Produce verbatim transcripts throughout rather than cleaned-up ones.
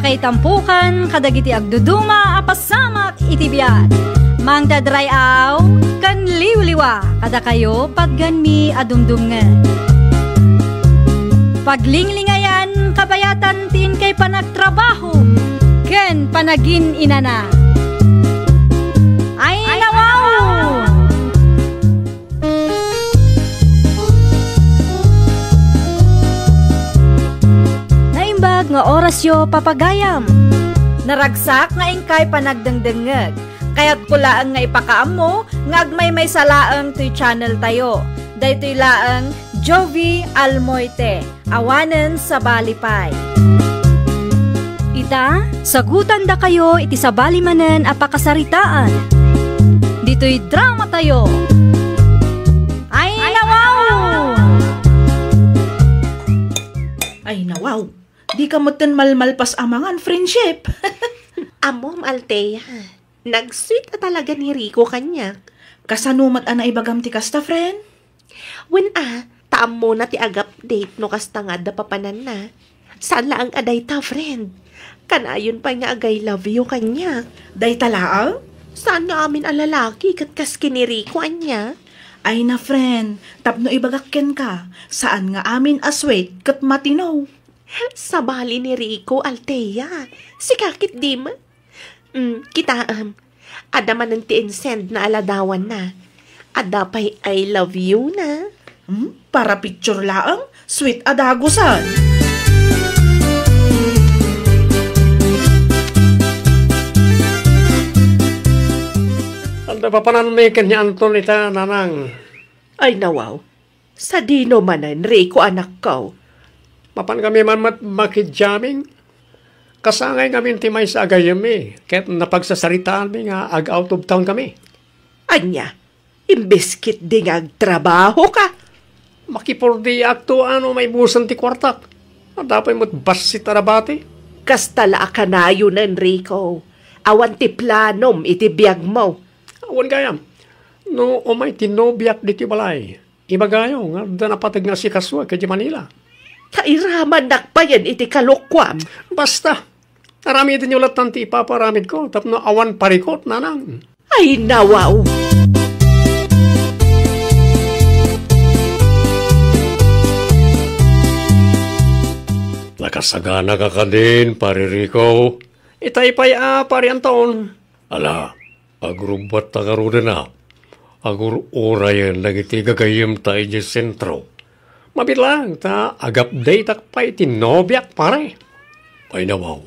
Kaitampukan kadagiti agduduma a pasamak iti biag. Mangted ray-aw ken liwliwa kadakayo patgenmi a dumdumngeg. Paglinglingayan kabayatan ti inkay panagtrabaho ken panagin-inana. Ay, nawaw! Naimbag nga orasyo, papagayam. Naragsak nga inkay panagdengdengngeg. Kayatko laeng nga ipakaammo nga agmaymaysa laeng toy channel tayo. Daytoy laeng Jovi Almoite. Awanen sabali pay. Ita, sagutandakayo iti sabali manen a pakasaritaan. Ditoy drama tayo. Ay, nawaw! Ay, nawaw! Dika metten malmalpas a mangan, friendship. Ammom, Althea. Nag-sweet a talaga ni Rico kaniak. Kasano met a naibagam ti kasta, friend? Wen a, ta ammona ti ag-update no kasta nga adda papananna. Saan laeng a dayta, friend. Kanayon pay nga ag-I love you kaniak. Dayta laeng? Saan nga amin a lalaki ket kas ken ni Rico ania? Ay na, friend, tapno ibagak kenka, saan nga amin a sweet ket matino. Sabali ni Rico, Althea. Sika ket di met. Mm, kitaem. Adda manen ti insend na a ladawanna. Adda pay I love you na. Hmm? Para picture laeng, sweet a dagusen. Anta papananmi ken ni Anton ita, nanang? Ay, nawaw. Sadino manen, Rico, anakko? Mapan kami man met makijamming. Kasangay ngamin ti maysa a gayyemmi, ket napagsasaritaanmi nga ag-out of town kami. Ania, imbes ketdi nga agtrabahoka? Makipordiakto no maibusen ti kuartak. Adda pay met bassit a nabati. Kasta la a kanayonen, Rico. Awan ti planom iti biagmo. Awan gayam. No umay ti nobiak ditoy balay, ibagayo nga adda napateg nga asikasoek idiay Manila. Ta iramannak payen iti kalokuam. Basta, aramidenyo lattan ti ipapaaramidko tapno awan parikut, nanang. Ay, nawaw! Nakasaganaka kadin, Pare Rico? Itay pay a, Pare Anton. Ala, agrubbuatta ngaruden a. Agur-urayen dagiti gagayyemta idiay sentro. Mabiit laeng ta ag-updateak pay iti nobiak, pare. Ay, nawaw.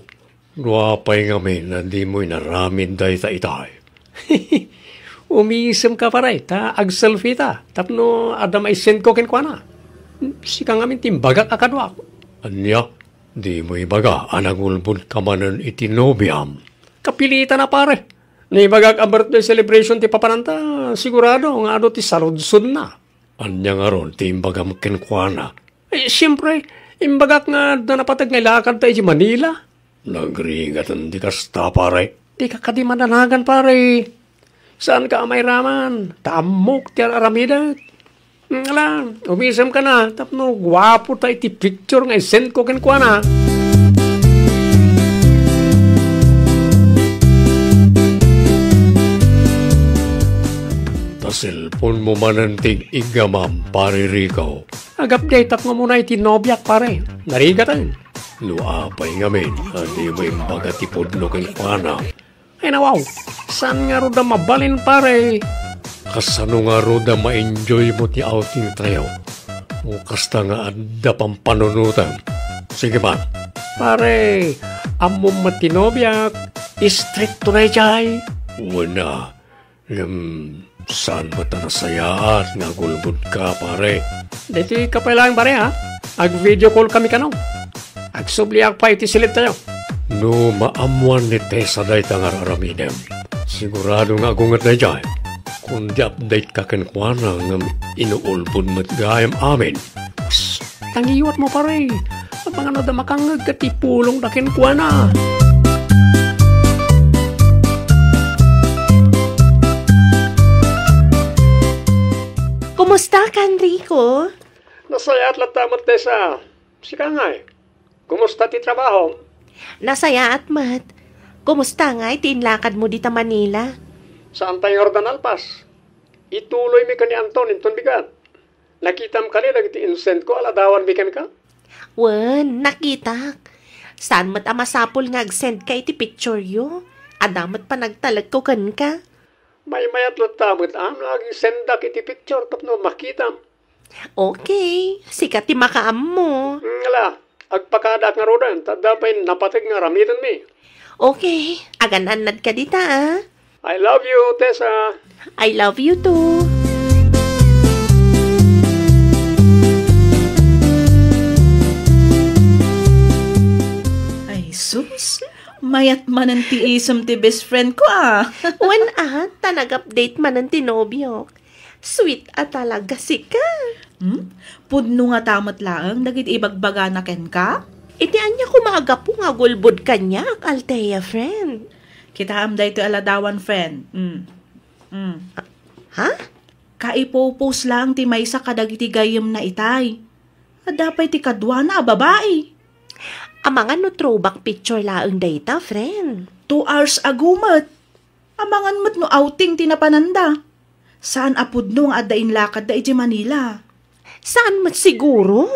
No apay ngamin a dimo inaramid dayta itay? Umisemka, pare, ta ag-selfie ta tapno adda maisendko kenkuana. Sika ngamin ti imbagak a kaduak. Ania? Dimo ibaga a nagulbodka manen iti nobiam? Kapilitan a, pare. No ibagak a birthday celebration ti papananta, sigurado nga adu ti saludsodna. Ania ngarud ti imbagam kenkuana? Eh, siempre, imbagak nga adda napateg nga ilakadta idiay Manila. Nagrigaten ti kasta, pare. Dika kadi madanagan, pare. Saanka a mairaman, ta ammok ti ar-aramidek. Ala, umisemka na, tapno guapo ta iti picture nga isendko kenkuana. Ta cellphone mo manen ti ig-igamam, Pare Rico. Ag-update-ak nga umuna iti nobiak, pare. Narigaten. No apay ngamin a dimo imbaga ti pudno kenkuana? Ay, nawaw, saan ngarud a mabalin, pare? Kasano ngarud a ma-enjoy mo ti outing tayo? O kasta nga adda pampanunotem? Sige man. Pare, ammom met ti nobiak. Istrikto daydiay. Wen a, ngem saan met a nasayaat nga agulbodka, pare? Daytoy ka pay laeng, pare, ha? Ag-video call kami kano. Agsubliak pay iti siled tayo. No maammuan ni Tessa dayta nga ar-aramidem, sigurado nga agunget daydiay. Kundi update ka kenkuana ngem inuulbod met gayam amin. Psst, tangiwat mo, pare. Amangan no adda makangngeg ket ipulongda kenkuana. Kumusta ka, Enrico? Nasayaat latta met, Tessa. Sika ngay, kumusta ti trabaho? Nasayaat met. Kumusta ngay ti inlakadmo dita Manila? Saan pay ngarud a nalpas? Ituloymi ken ni Anton inton bigat. Nakitam kadi dagiti insend ko a ladawanmi kenka? Wen, nakitak. Saan met a masapul nga ag-send ka iti picture yo. Adda met panagtalekko kenka. Maymayat latta met a no ag-sendak iti picture tapno makitam. Okay, sika ti makaammo. Ngala, agpakadaak ngaruden, ta adda pay napateg nga aramidenmi. Okay, agan-annad ka dita, ah. I love you, Tessa. I love you too. Ay, sus. Mayat manen ti isem ti best friend ko, ah. Wen, ah, ta nag-update manen ti nobiok. Sweet a talaga sika. Hmm? Pudno ngata met laeng dagiti ibagbagana kenka? Iti ania koma a gapu nga agulbod kaniak, Althea, friend? Kitaem daytoy a ladawan, friend. Hmm. Hmm. Ha? Kaipopost laeng ti maysa kadagiti gayyemna itay. Adda pay ti kaduana a babai. Amangan no throwback picture laeng dayta, friend. Two hours ago met. Amangan met no outing ti napananda. Saan a pudno nga adda inlakadda idiay Manila. Saan met siguro?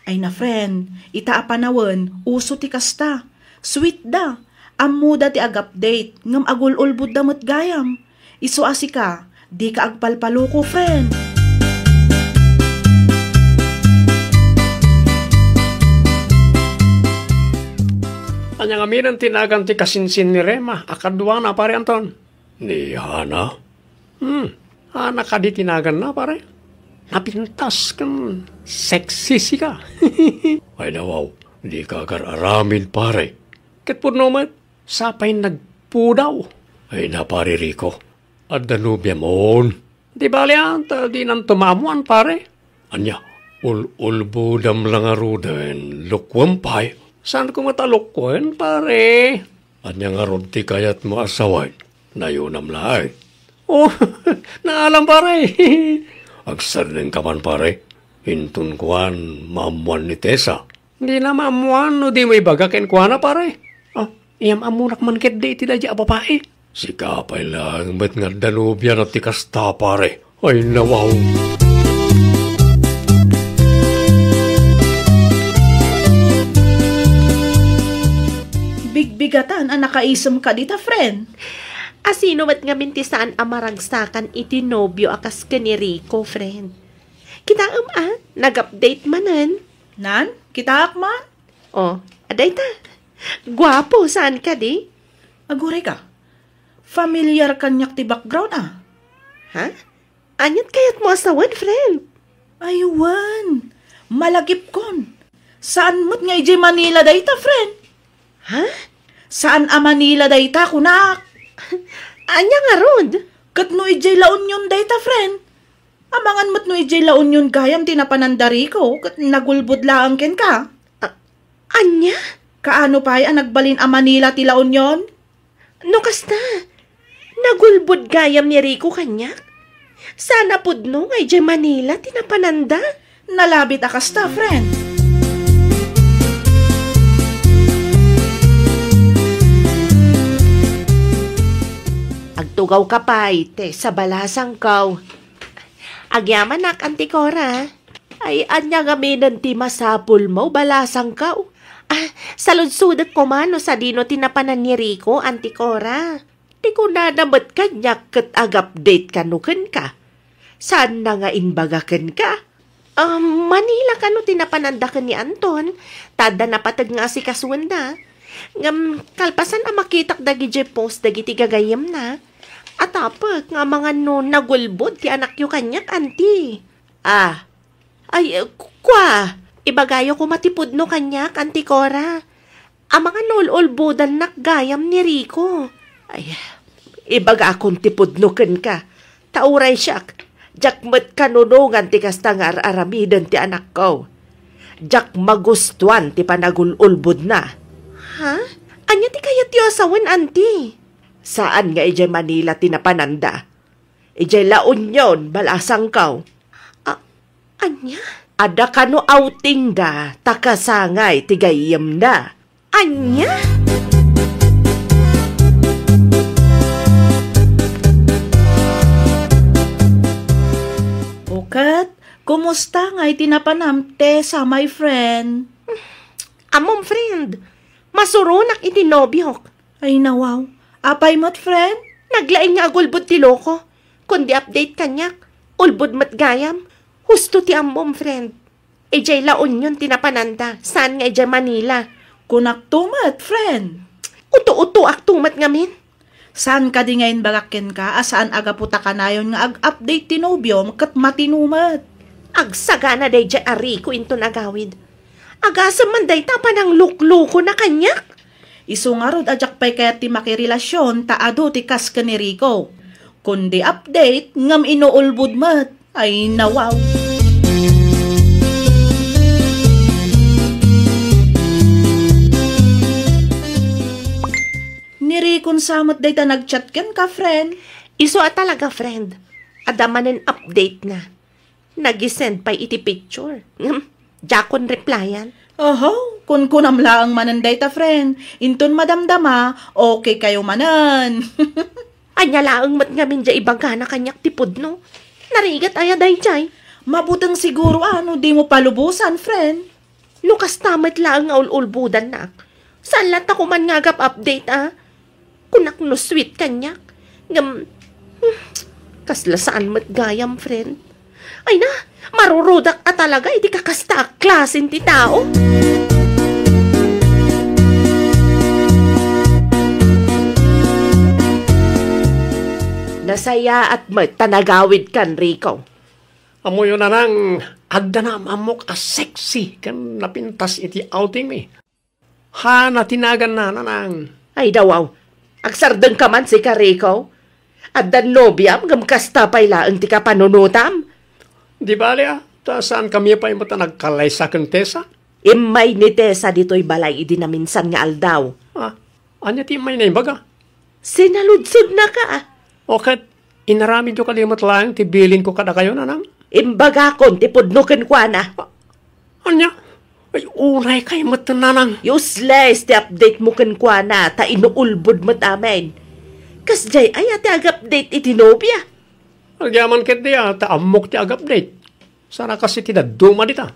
Ay na, friend, ita a panawen, uso ti kasta. Sweet da. Ammoda ti ag-update, ngem agul-ulbodda met gayam. Isu a sika, dika agpalpaloko, friend. Ania ngamin ti nagan ti kasinsin ni Rema a kaduana, Pare Anton? Ni Hana? Hmm, Hana kadi ti naganna, pare? Napintas ken sexy sika. Ay, nawaw, dika agar-aramid, pare. Ket pudno met, sapay nagpudaw. Ay na, Pare Rico, adda nobiam on. Di bale, ah, ta dinanto maammoan, pare. Ania, ul-ulbodam la ngaruden, lukuem pay. Saan koma ta lukuen, pare? Ania ngarud ti kayatmo a sawen? Nayonam laeng. Oh, naalam, pare. Agsardengka man, pare. Inton kuan, maammoan ni Tessa. Dina maammoan no dimo ibaga kenkuana, pare. Ah, iyam-ammonak man ketdi iti daydi a babai. Sika pay laeng met nga adda nobiana ti kasta, pare. Ay, nawaw. Bigbigatan a nakaisem ka dita, friend. A sino met ngamin ti saan a maragsakan iti nobio a kas ken ni Rico, friend? Kitaem a, nag-update manen. Nan, kitaak man. Oh, adayta. Guapo, saan kadi? Aguray ka. Familiar kaniak ti background, ah. Ha? Aniat kayatmo a sawen, friend? Ay, wen. Malagipkon. Saan met nga idiay Manila dayta, friend? Ha? Saan a Manila dayta, kunak? Ania ngarud? Ket no idiay La Union dayta, friend? Amangan met no idiay La Union gayam ti napananda Rico, ket nagulbod laeng kenka. A-, ania? Kaano pay a nagbalin a Manila ti La Union? No kasta, nagulbod gayam ni Rico kaniak? Saan a pudno nga idiay Manila ti napananda? Nalabit a kasta, friend. Agtugaw ka pay, Tessa, balasangko. Agyamanak, Auntie Cora. Ay, ania ngamin ti masapulmo, balasangko? Ah, saludsodek koma no sadino ti napanan ni Rico, Auntie Cora. Ti kunana met kaniak ket ag-update kano kenka. Saanna nga imbaga kenka? Um, Manila kano ti napananda ken ni Anton, ta adda napateg nga asikasuenda. Ngem kalpasan a makitak dagidiay post dagiti gagayyemna, atapek nga amangan no nagulbod ti anakyo kaniak, anti. Ah, ay, ku-, kua, ibagayo koma ti pudno kaniak, Anti Cora. Amangan no ul-ulbodannak gayam ni Rico. Ay, ibagakon ti pudno kenka. Ta uray siak, diak met kanunongan ti kasta nga ar-aramiden ti anakko. Diak magustuan ti panagul-ulbodna. Ha? Ania ti kayatyo a sawen, Anti? Saan nga idiay Manila ti napananda? Idiay La Union, balasangko. A-, ania? Adda kano outingda ta kasangay ti gayyemda. Ania? Kasta nga iti napanam, Tessa, my friend. Ammom, friend, masuronak iti nobiok. Ay, nawaw. Apay met, friend? Naglaing nga agulbod ti loko. Kundi update kaniak, ulbod met gayam. Husto ti ammom, friend. Idiay La Union ti napananda, saan nga idiay Manila. Kunakto met, friend. Uto-utoakto met ngamin. Saan kadi nga imbagak kenka a saan a gapu ta kanayon nga ag-update ti nobiom ket matino met? Agsagana daydiay a Rico inton agawid. Agasem man dayta a panangluklukona kaniak. Isu ngarud a diak pay kayat ti makirelasion ta adu ti kas ken ni Rico. Kundi update ngem inuulbod met. Ay, nawaw. Ni Rico sa met dayta nag-chat kenka, friend. Isu a talaga, friend. Adda manen update na. Nag-send pay iti picture. Ngem, diakon replyan. Oho, kunkunam laeng manen dayta, friend. Inton madamdama, okay kayo manen. Ania laeng met ngamin diay ibagana kaniak ti pudno? Narigat aya daydiay? Mabuteng siguro a no dimo palubosan, friend. No kasta met laeng nga ul-ulbodannak, saan latta koma nga agap-update a? Kunak no sweet kaniak. Ngem, hmm, kasla saan met gayam, friend. Ay na, marurudak a talaga iti kakasta a klasen ti tao. Nasayaat met ta nagawidkan, Rico. Ammoyo, Nanang, adda naam-ammok a sexy ken napintas iti outingmi. Hana ti naganna, Nanang. Ay, dawaw. Agsardengka man, sika, Rico. Addan nobiam ngem kasta pay laeng ti kapanunotam. Di bali a, ta saankami pay met a nagkallaysa ken Tessa? Immay ni Tessa ditoy balay idi naminsan nga aldaw. Ah, ania ti immay na imbaga? Sinaludsodnaka. O ket, inaramidyo kadi met laeng ti bilinko kadakayo, Nanang? Imbagakon ti pudno kenkuana. Ania? Ay, uray kay met, Nanang. Useless ti update mo kenkuana, ta inuulbod met amin. Kasdiay aya ti ag-update iti nobia? Agyaman ketdi a, ta ammok ti ag-update. Saan a kas iti dadduma dita?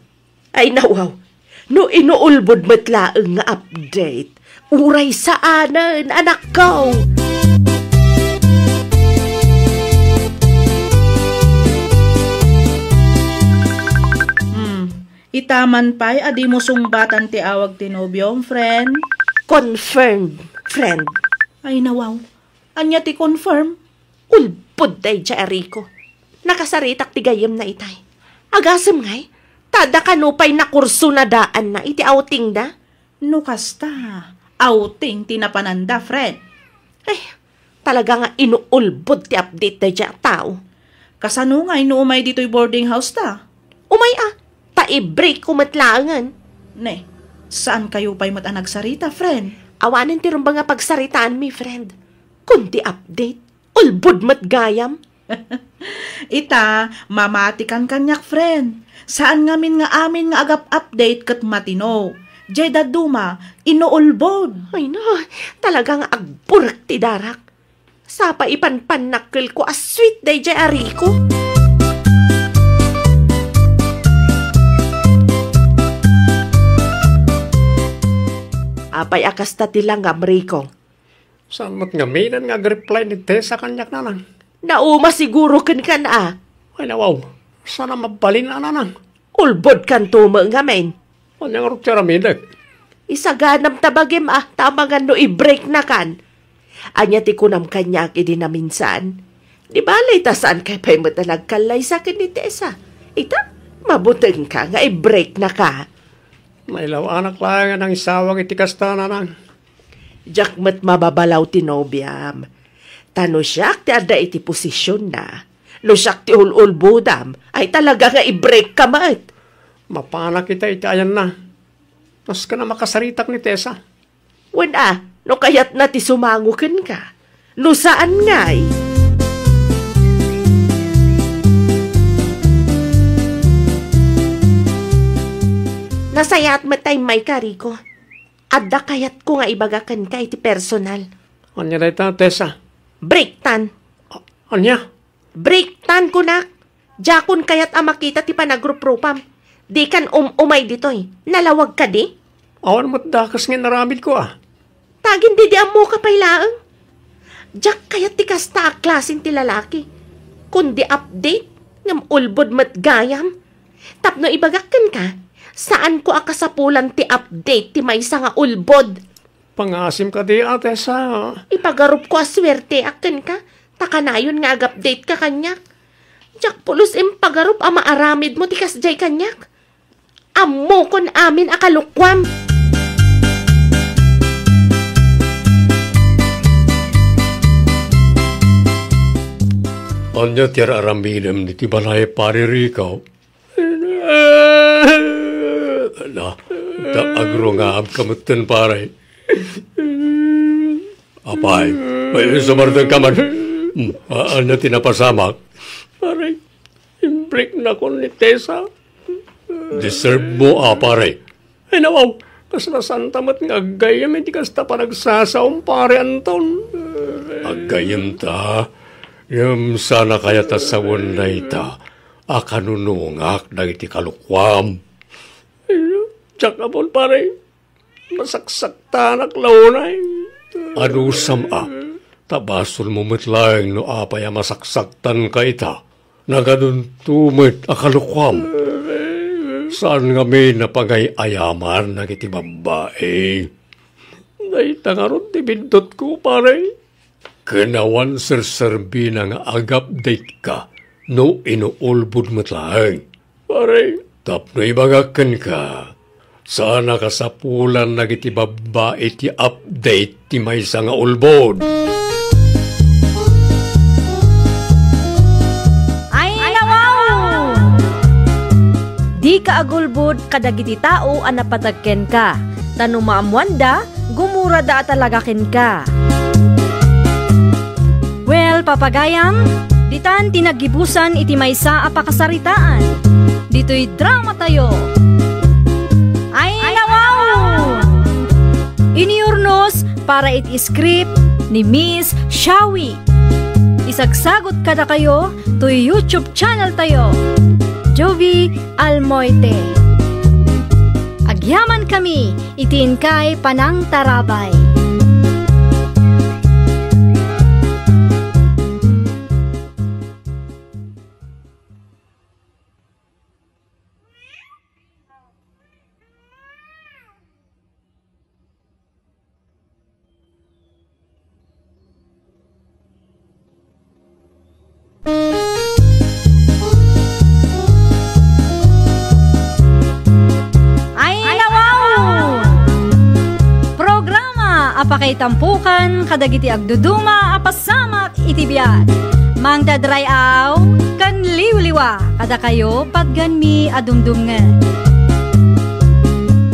Ay, nawaw. No inuulbod met laeng nga update, uray saanen, anakko. Hmm. Ita man pay a dimo sungbatan ti awag ti nobiom, friend? Confirmed, friend. Ay, nawaw. Ania ti confirm? Ulbod daydiay a Rico. Nakasaritak ti gayyemna itay. Agasem ngay, ta adda kano pay nakurso na daanna iti outingda? No kasta, outing ti napananda, friend. Ay, talaga nga inuulbod ti update daydiay a tao. Kasano ngay no umay ditoy boarding house ta? Umay a, ta i-break ko met laengen. Ne, saan kayo pay met a nagsarita, friend? Awanen ti rumbeng a pagsaritaanmi, friend. Kundi update. Ulbod met gayam. Ita, mamatikan kaniak, friend. Saan ngamin nga amin nga agap-update ket matino. Jay dadduma, inuulbod. Ay na, talaga nga agburek ti darak. Sapa ipanpannakkelko a sweet dayjay a Rico. Apay a kasta ti langam, Rico? Saan met ngaminen nga agreply ni Tessa kaniak, Nanang? Nauma siguro kenka a. Ay, nawaw. Saan a mabalin a, Nanang? Ulbodkanto met ngamin. Ania ngarud ti aramidek? Isaganam ta bagim a, ta amangan no i-break na kan. Ania ti kunam kaniak idi naminsan? Di bale, ta saan kay pay met a nagkallaysa ken ni Tessa. Ita, mabutengka nga i-break na ka. Nailaw-anak laeng a nangisawag iti kasta, Nanang. Diak met mababalaw ti nobiam. Ta no siak ti adda iti posisionna, no siak ti ul-ulbodam, ay talaga nga i-break ka met. Mapanak ita iti ayanna. Nasken a makasaritak ni Tessa. Wen a, no kayatna ti sumango kenka. No saan ngay. Nasayaat met ta immayka, Rico. Adda kayatko nga ibaga kenka iti personal. Ania dayta, Tessa? Breaktan. A-, ania? Breaktan, kunak. Diakon kayat a makita ti panagruprupam. Dikan um-umay ditoy. Nalawag kadi? Awan met dakes nga inaramidko, a. Ta agin didi ammoka pay laeng. Diak kayat ti kasta a klasen ti lalaki. Kundi update, ngem ulbod met gayam. Tapno ibagak kenka, saanko a kasapulan ti update ti maysa nga ulbod. Pangasim kadi, Ate Sa. Ipagarupko a suerteak kenka, ta kanayon nga ag-update ka kaniak. Diak pulos impagarup a maaramidmo ti kasdiay kaniak. Ammokon amin a kalukuam. Ania ti ar-aramidem iti balay, Pare Rico? Ala, ta agrungaabka metten, pare. Apay, ay, sumartenka man. Hmm, a-, ania ti napasamak? Pare, imbreknakon ni Tessa. Deserve mo, a, pare. Ay, nawaw, kasla saanta met nga aggayyem iti kasta panagsasaom, Pare Anton. Aggayyemta, ngem saan a kayat a sawen dayta a kanunungak dagiti kalukuam. Diak ammo, pare. Masaksaktanak la unay. Anusam a, ta basolmo met laeng no apay a masaksaktanka ita. Nagadunto met a kalukuam. Saan ngamin a pagay-ayaman dagiti babbai. Dayta ngarud ti biddutko, pare. Ken awan serserbina nga ag-update ka no inuulbod met laeng. Pare. Tapno ibagak kenka, saan a kasapulan dagiti babbai ti update ti maysa nga ulbod. Ay, nawaw! Dika agulbod kadagiti tao a napateg kenka, ta no maammoanda, gumurada a talaga kenka. Well, papagayam, ditan ti naggibusan iti maysa a pakasaritaan. Ditoy dramatayo. Ay, nawaw! Inurnos para iti script ni Miss Shawi. Isagsagot kadakayo toy YouTube channel tayo, Jovi Almoite. Agyamankami iti inkay panangtarabay. Ay, nawaw! Programa a pakaitampokan kadagiti agduduma a pasamak iti biag. Mangdadray-aw ken liwliwa kadakayo patganmi a dumdumngeg.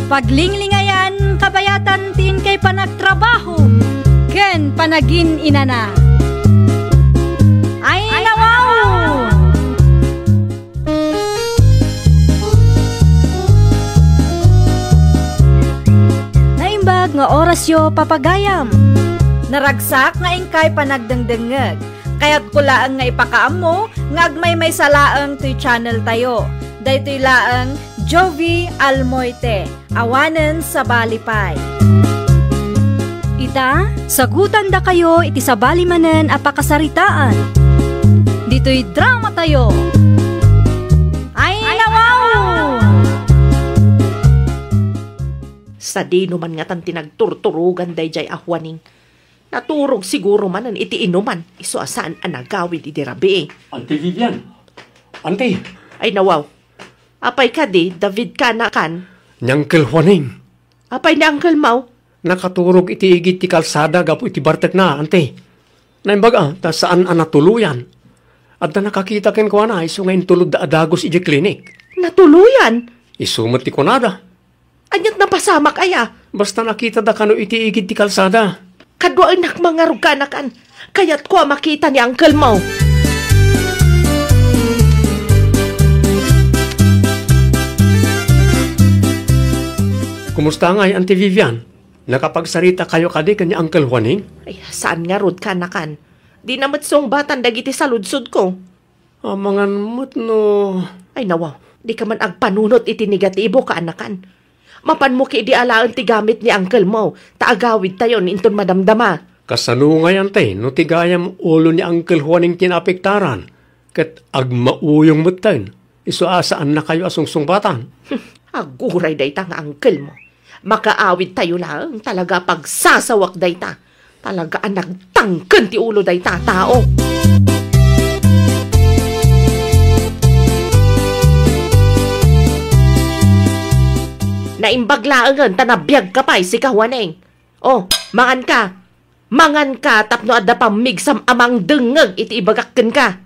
Paglinglingayan kabayatan ti inkay panagtrabaho ken panagin-inana. Ay, nawaw! Naimbag nga orasyo, papagayam. Naragsak nga inkay panagdengdengngeg. Kayatko laeng nga ipakaammo nga agmaymaysa laeng toy channel tayo. Daytoy laeng Jovi Almoite, awanen sabali pay. Ita, sagutandakayo iti sabali manen a pakasaritaan. Ditoy dramatayo. Ay, nawaw! Sadino man ngatan ti nagturturogan daydiay a Juaning? Naturog siguro manen iti inuman, isu a saan a nagawid idi rabii. Auntie Vivian! Auntie! Ay, nawaw. Apay kadi, David kanakan? Ni Uncle Juaning. Apay ni Uncle Mau? Nakaturog iti igid ti kalsada gapu iti bartekna, Auntie. Naimbag a, ta saan a natuloyan. Adda nakakita kenkuana, isu nga intulodda a dagus idiay klinik. Natuloyan? Isu met ti kunada. Aniat napasamak aya? Basta nakitada kano iti igid ti kalsada. Kaduaennak mangarog kanakan. Kayatko a makita ni Uncle Mau. Kumusta ngay, Auntie Vivian? Nakapagsarita kayo kadi ken ni Uncle Juaning? Ay, saan ngarud kanakan? Dina met sungbatan dagiti saludsodko. Amangan met no... Ay, nawaw, dika man agpanunot iti negatibo, kaanakan. Mapanmo ketdi alaen ti gamit ni uncle mo, ta agawidtayon inton madamdama. Kasano ngay, Ante, no ti gayam ulo ni Uncle Juaning ti naapektaran, ket agmauyong metten, isu a saannakayo a sungsungbatan? Aguray dayta nga uncle mo. Makaawidtayo laeng, talaga a pagsasawak dayta. Talaga a nagtangken ti ulo dayta a tao. Naimbag laengen ta nabiagka pay, sika Juaning. O, manganka. Manganka tapno adda pammigsam a mangdengngeg iti ibagak kenka.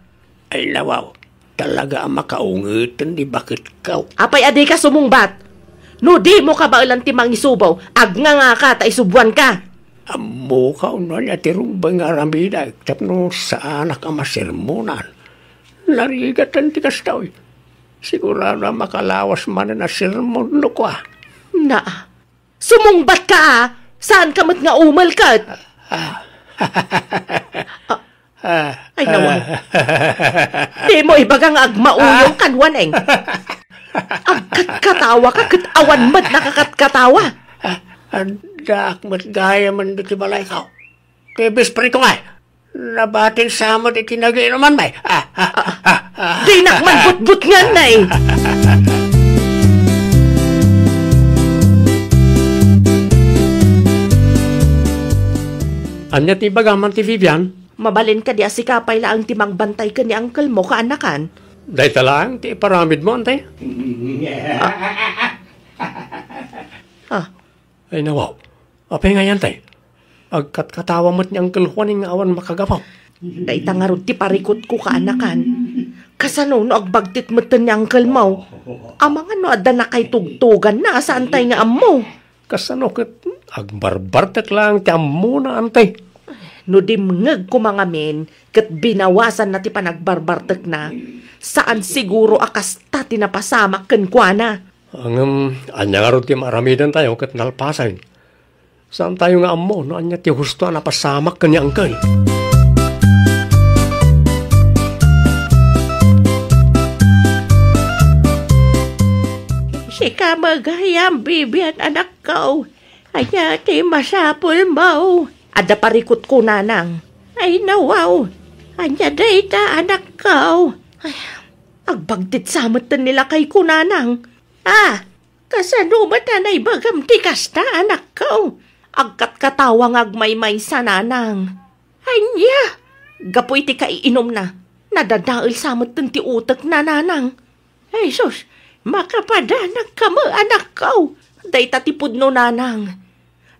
Ay, nawaw, talaga a makaungeten ti baketko. Apay a dika sumungbat? No dimo kabaelan ti mangisubaw, agngangaka ta isubuanka. Ammoka no ania ti rumbeng nga aramidek tapno saanak a masermonan. Narigaten ti kasta, oy. Sigurado a makalawas manen a sermon no kua. Naa, sumungbatka a, saanka met nga umel ket. Ah. Ah, ay, nawa. Ah. Dimo ibaga nga agmauyong kan Juaning. Agkatkatawaka ket awan met nakakatkatawa. Ah, addaak met gayamen ditoy balayko. Ti best friend ko ngay. Nabatin sa met iti nagiinuman, bay. Ah, ah, ah, ah, ah. Dinak man butbutngan, nay. Ania ti ibagam, Ante Vivian? Mabalin kadi a sika pay laeng ti mangbantay ken ni uncle mo, kaanakan? Dayta laeng ti iparamidmo, Ante. Ah. Ay, nawaw. Apay ngay, Ante? Agkatkatawa met ni Uncle Juaning nga awan makagapu. Dayta ngarud ti parikutko, kaanakan. Kasano no agbagtit metten ni uncle mo? Amangan no adda nakaitugtuganna a saantay nga ammo. Kasano ket agbarbartek laeng ti ammona, Ante? No dimngeg koma ngamin ket binawasanna ti panagbarbartekna, saan siguro a kasta ti napasamak kenkuana. Ngem, ania ngarud ti maaramidantayo ket nalpasen? Saantayo nga ammo no ania ti husto a napasamak ken ni Uncle. Sika met gayam, Vivian, anakko. Ania ti masapulmo? Adda parikutko, nanang. Ay, nawaw. Ania dayta, anakko? Ay, agbagtit sa metten ni lakayko, nanang. Ah, kasano met a naibagam ti kasta, anakko? Agkatkatawa nga agmaymaysa, nanang. Ania? Gapu iti kaiinumna, nadadael sa metten ti utekna, nanang. Ay, sus, makapadanagka met, anakko. Dayta ti pudno, nanang.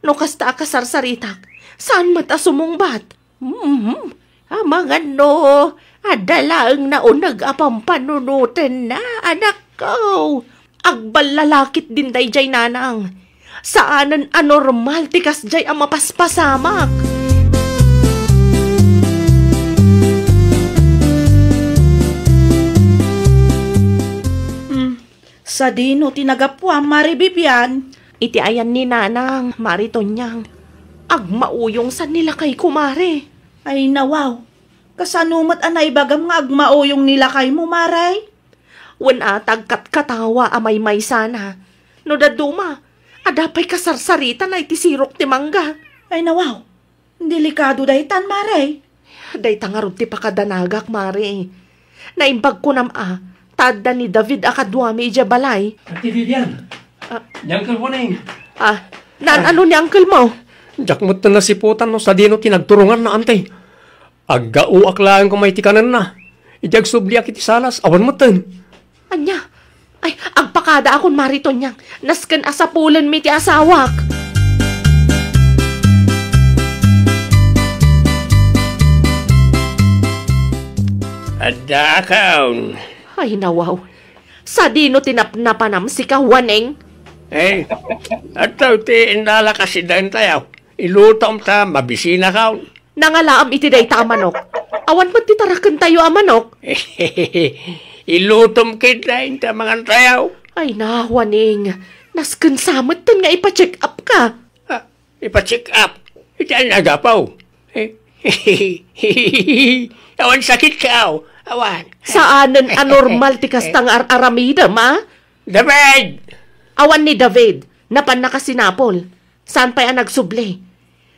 No kasta a kasarsaritak, saan met a sumungbat. Mhm. Amangan no adda laeng nauneg a pampanunotenna, anakko. Agballalakit din daydiay, nanang. Saanen a normal ti kasdiay a mapaspasamak. Hmm. Sadino ti nagapuam, Mari Bibian? Iti ayan ni Nanang, Mari Tonyang. Agmauyong san ni lakayko, Mari. Ay, nawaw. Kasano met a naibagam nga agmauyong ni lakaymo, Mari? Wen a, agkatkatawa a maymaysana. No dadduma, adda pay kasarsaritana iti sirok ti mangga. Ay, nawaw. Delikado daytan, Mari. Dayta ngarud ti pakadanagak, Mari. Naimbag kunam a, ta adda ni David a kaduami idiay balay. Ate Vivian. Ah. Ni Uncle Boning. Ah, naan-ano ni uncle mo? Diak met nasiputan no sadino ti nagturonganna, ante. Aggaoak laeng koma iti kanenna. Idi agsubliak iti salas, awan metten. Ania? Ay, agpakadaakon, Mari Tonyang. Nasken a sapulenmi ti asawak. Addaakon. Ay, nawaw. Sadino ti napnapanam, sika, Waneng? Eh, adtoy ti innalak a sidaentayo. Ilutom ta mabisinakon. Nangalaam iti dayta a manok. Awan met ti tarakentayo a manok. Ilutom ketdi ta mangantayo. Ay, nawaning. Nasken sa metten nga ipa-check up ka. Ah, ipa-check up? Iti ania a gapu? Eh, awan sakit ka, aw. Awan. Saanen a normal ti kasta nga ar-aramidem, a? David! Awan ni David. Napan nakasinapol. Saan pay a nagsubli?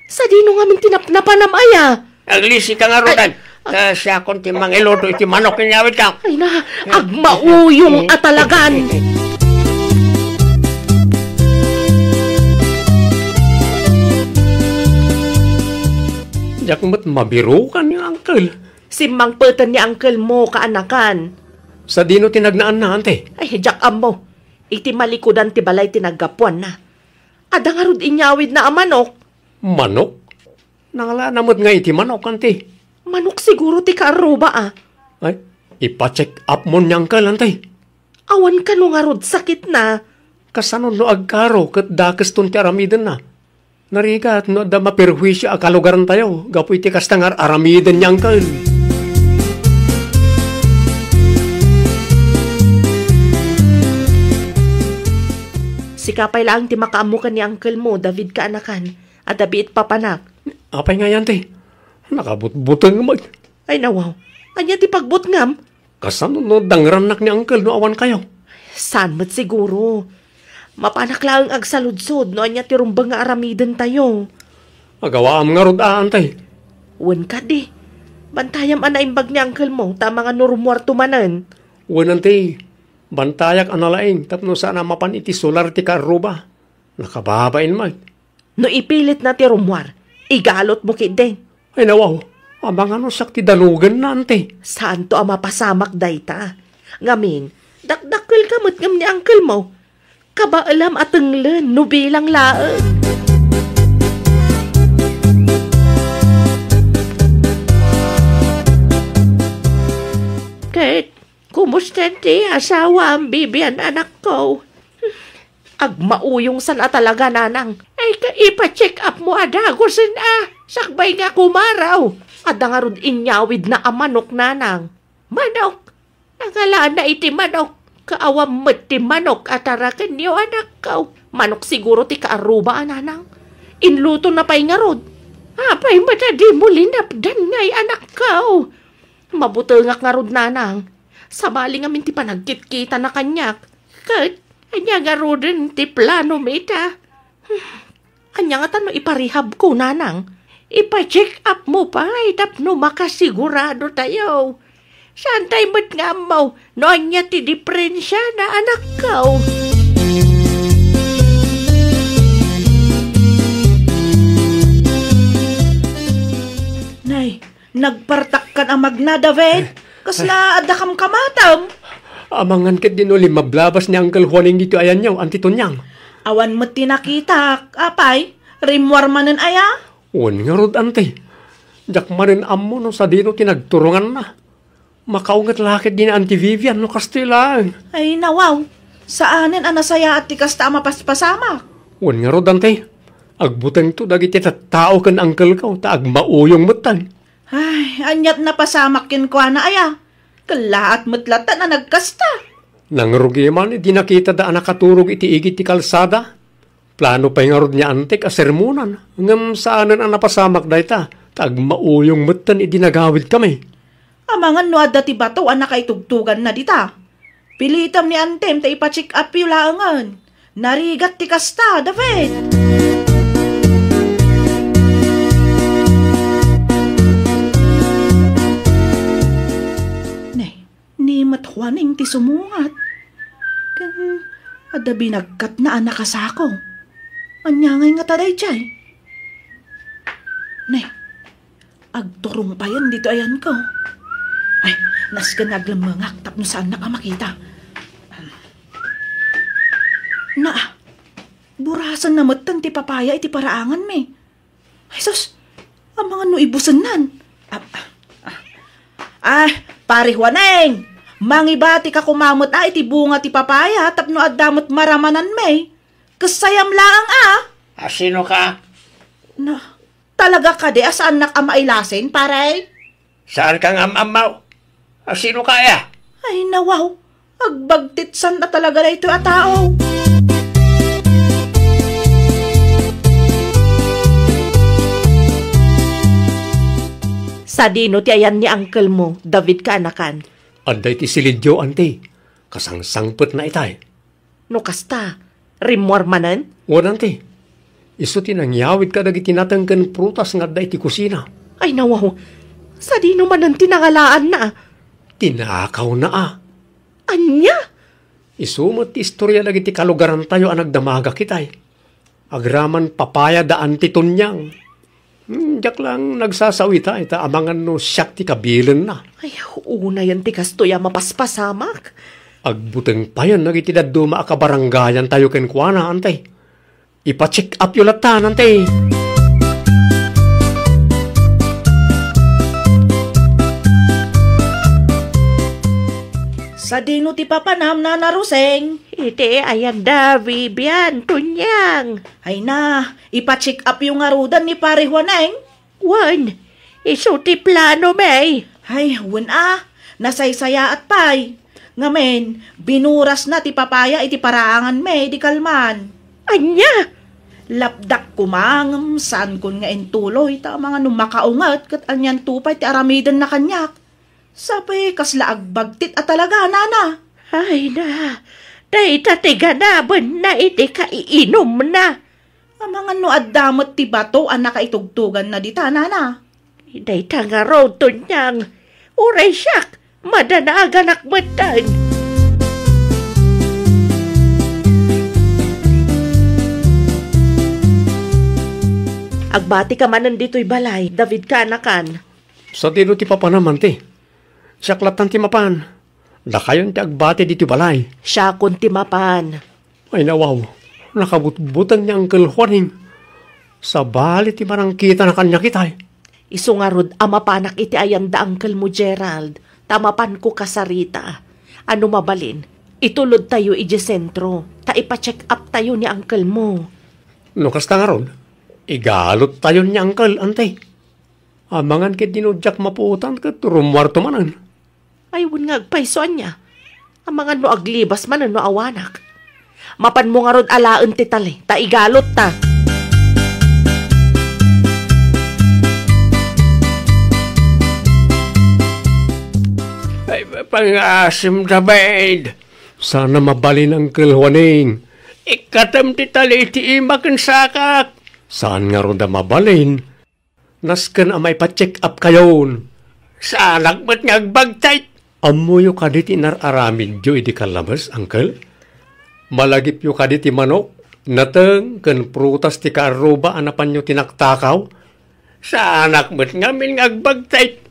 Sadino ngamin ti napnapanam aya? Aglisi ka nga rudan. Ay, ta siakon ti mangiluto iti manok inyawid ka. Ay na, agmauyong a talagan. Diak met mabirukan ni Uncle. Simmangpeten ni Uncle mo, kaanakan. Sadino ti nagnaanna, ante? Ay, diak ammo. Iti malikudan ti balay ti naggapuanna. Adda ngarud inyawidna a manok. Manok? Nangalana met nga iti manok, ante. Manok siguro ti kaarruba, a. Ay, ipa-check up mo ni Uncle, ante. Awan kano ngarud sakitna. Kasano no agkaro ket dakeston ti aramidenna? Narigat no adda maperhuisio a kalugarantayo gapu iti kasta nga ar-aramiden ni Uncle. Sika pay laeng ti makaammo ken ni Uncle mo, David, kaanakan, a dabiit papanak. Apay ngay, ante? Nakabutbuteng met. Ay, nawaw. Ania ti pagbutngam? Kasano no dangrannak ni Uncle no awan kayo? Saan met siguro. Mapanak laeng agsaludsod no ania ti rumbeng nga aramidentayo. Agawaam ngarud a, ante. Wen kadi. Bantayam a naimbag ni Uncle mo, ta amangan no rummuarto manen. Wen, ante. Bantayak a nalaing tapno saan a mapan iti solar ti kaarruba. Nakababain met. No ipilitna ti rummuar, igalotmo ketdin. Ay, nawaw, amangan no siak ti danugenna, ante. Saanto a mapasamak dayta. Ngamin, dakdakkelka met ngem ni Uncle mo. Kabaelam a tenglen no bilang laeng. Ket, kumusta ti asawam, Bibian, anakko? Agmauyong san a talaga, nanang. Ay, ka ipa-check up mo a dagusen a. Sakbay nga kumaraw. Adda ngarud inyawidna a manok, nanang. Manok? Nangalana iti manok. Kaawan met ti manok a tarakenyo, anakko. Manok siguro ti kaarruba a, nanang. Inlutona pay ngarud. Apay met a dimo linapdan ngay, anakko? Mabutengak ngarud, nanang. Sabali ngamin ti panagkitkitana kaniak. Ket, ania ngaruden ti planom ita? Ania ngata no ipa-rehabko, nanang? Ipa-check up mo pay tapno makasigurado tayo. Saan tayo met nga ammo no ania ti diferensiana, anakko? Nay, nagpartakkan a magna, David. Kasla adda kamkamatem? Amangan ketdi no limmablabas ni Uncle Juaning ditoy ayanyo, Auntie Tonyang. Awan met ti nakitak, apay? Rimmuar manen aya? Wen ngarud, Auntie. Diak manen ammo no sadino ti nagturonganna. Makaunget la ketdi ni Auntie Vivian no kastoy laeng. Ay, nawaw. Saanen a nasayaat ti kasta a mapaspasamak. Wen ngarud, Auntie. Agbutengto dagiti tattao ken uncle-ko ta agmauyong metten. Ay, aniat napasamak kenkuana aya? Kellaat met latta a nagkasta. Nangrugi man idi nakitada a nakaturog iti igid ti kalsada. Plano pay ngarud ni Antek a sermonan, ngem saanen a napasamak dayta, ta agmauyong metten idi nagawidkami. Amangan no adda ti bato a nakaitugtuganna dita. Pilitem ni Antem ta ipa-check up-yo laengen. Narigat ti kasta, David! Ne, ni met Juaning ti sumungat. Ken adda binagkatna a nakasako. Ania ngay ngata daydiay? Ne, agturong payen ditoy ayanko. Ay, nasken nga aglemmengak tapno saannak a makita. Na, burasenna metten ti papaya iti paraanganmi. Ay, sus, amangan no ibusennan. Ah, ah, ah. Ah, Pare Juaning, mangibatika koma met a iti bunga ti papaya tapno adda met maramananmi. Kessayam laeng a. A, sino ka? Na, talaga kadi a saannak a mailasin, pare? Saan ka nga am-ammaw? A, sino ka aya? Ay, nawaw. Agbagtitsan a talaga daytoy a tao. Adino ti ayan ni uncle mo, David kaanakan? Adda iti silidyo, anti. Kasangsangpetna itay. No kasta, rimmuar manen? Wen, anti. Isu ti nangyawid kadagiti nateng ken prutas nga adda iti kusina. Ay, nawaw. Sadino manen ti nangalaanna? Tinakawna a. Ania? Isu met ti istorya dagiti kalugarantayo a nagdamagak itay. Agraman papaya da Anti Tonyang. Hmm, diak lang nagsasawita ita amangan no siak ti kabilenna. Ay, unayen ti kastoy a mapaspasamak. Agbuteng payen dagiti dadduma a kabarangayantayo kenkuana, anti. Ipa-check up yo latta, anti. Sadino ti papanam, Nana Roseng? Iti ayan da Vivian, Tonyang. Ay na, ipa-check up yo ngaruden ni Pare Juaneng? Wen, isu ti plano, may. Ay, wen a, nasaysayaat pay. Ngamin, binurasna ti papaya iti paraangan mi di kalman. Ania? Lapdak koma ngem saankon nga intuloy, ta amangan no makaunget ket anianto pay ti aramidenna kaniak. Sapay kasla agbagtit a talaga, nana. Ay na, dayta ti ganabenna iti kaiinumna. Amangan no adda met ti bato a nakaitugtuganna dita, nana. Dayta ngarud, Tonyang. Uray siak, madanaganak metten. Agbati ka manen ditoy balay, David kaanakan. Sadino ti papanam, anti? Siak lattan ti mapan. Dakayon ti agbati ditoy balay. Siakon ti mapan. Ay, nawaw, nakabutbuteng ni Uncle Juaning. Sabali ti manangkitana kaniak itay. Isu ngarud a mapanak iti ayan da uncle mo, Gerald, ta mapanko kasarita. Ano mabalin, itulodtayo iti sentro, ta ipa-check up tayo ni uncle mo. No kasta ngarud, igaluttayon ni uncle, anti. Amangan ket dino diak mapuotan ket rummuarto manen. Ay, wen nga agpayso ania. Amangan no aglibas manen no awanak. Mapanmo ngarud alaen ti tali, ta igalut ta. Ay, pangaasim da, bayd. Saan a mabalin, Uncle Juaning. Ikkatem ti tali iti ima ken sakak. Saan ngarud a mabalin. Nasken a maipa-check up kayon. Saanak met nga agbagtit. Ammoyo kadi ti inar-aramidyo idi kallabes, uncle? Malagipyo kadi ti manok, nateng, ken prutas ti kaarruba a napanyo tinaktakaw? Saanak met ngamin nga agbagtit.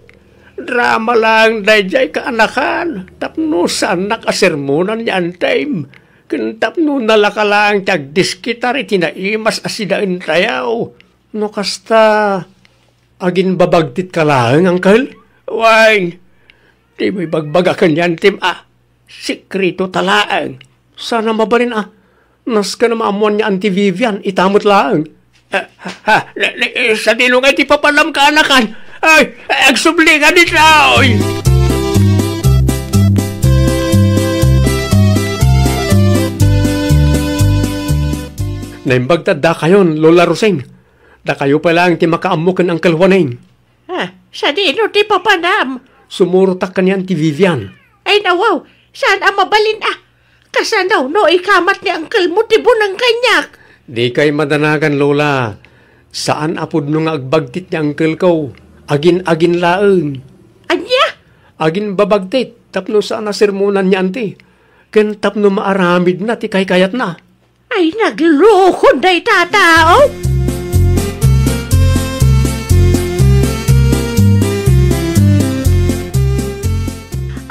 Drama laeng daydiay kaanakan, tapno saannak a sermonan ni antim, ken tapno nalaka laeng ti agdiskitar iti naimas a sidaentayo. No kasta, aginbabagtitka laeng, uncle? Wen, dimo ibagbaga ken ni antim a sekretota laeng. Saan a mabalin a nasken a maammoan ni Auntie Vivian, ita met laeng. Ah, ha, ha, ne, ne, eh, sadino ngay ti papanam kaanakan? Ay, agsubli ka ditoy! Naimbag ta dakayon, Lola Roseng. Dakayo pay laeng ti makaammo ken Uncle Juaning. Ah, sadino ti papanam? Sumurotak ken ni Auntie Vivian. Ay, nawaw, saan a mabalin a? Kasano no ikamat ni uncle mo ti buneng kaniak? Dikay madanagan, Lola. Saan a pudno nga agbagtit ni uncle ko. Agin-agin laeng. Ania? Aginbabagtit tapno saan a sermonan ni Auntie. Ken tapno maaramidna ti kaykayatna. Ay, naglukon dayta a tao!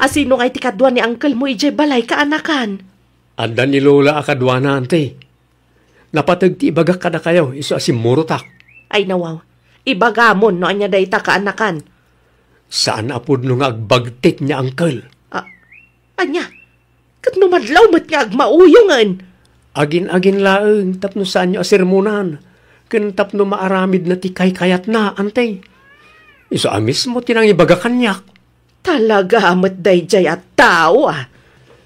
Asino ngay ti kadua ni uncle mo idiay balay, kaanakan? Adda ni Lola a kaduana, anti. Napateg ti ibagak kadakayo, isu a simmurotak. Ay, nawaw. Ibagamon no ania dayta, kaanakan. Saan a pudno nga agbagtit ni uncle. Ah, ania? Ket no madlaw met nga agmauyongen? Agin-agin laeng tapno saanyo a sermonan, ken tapno maaramidna ti kaykayatna, anti. Isu a mismo ti nangibaga kaniak. Talaga met daydiay a tao, a.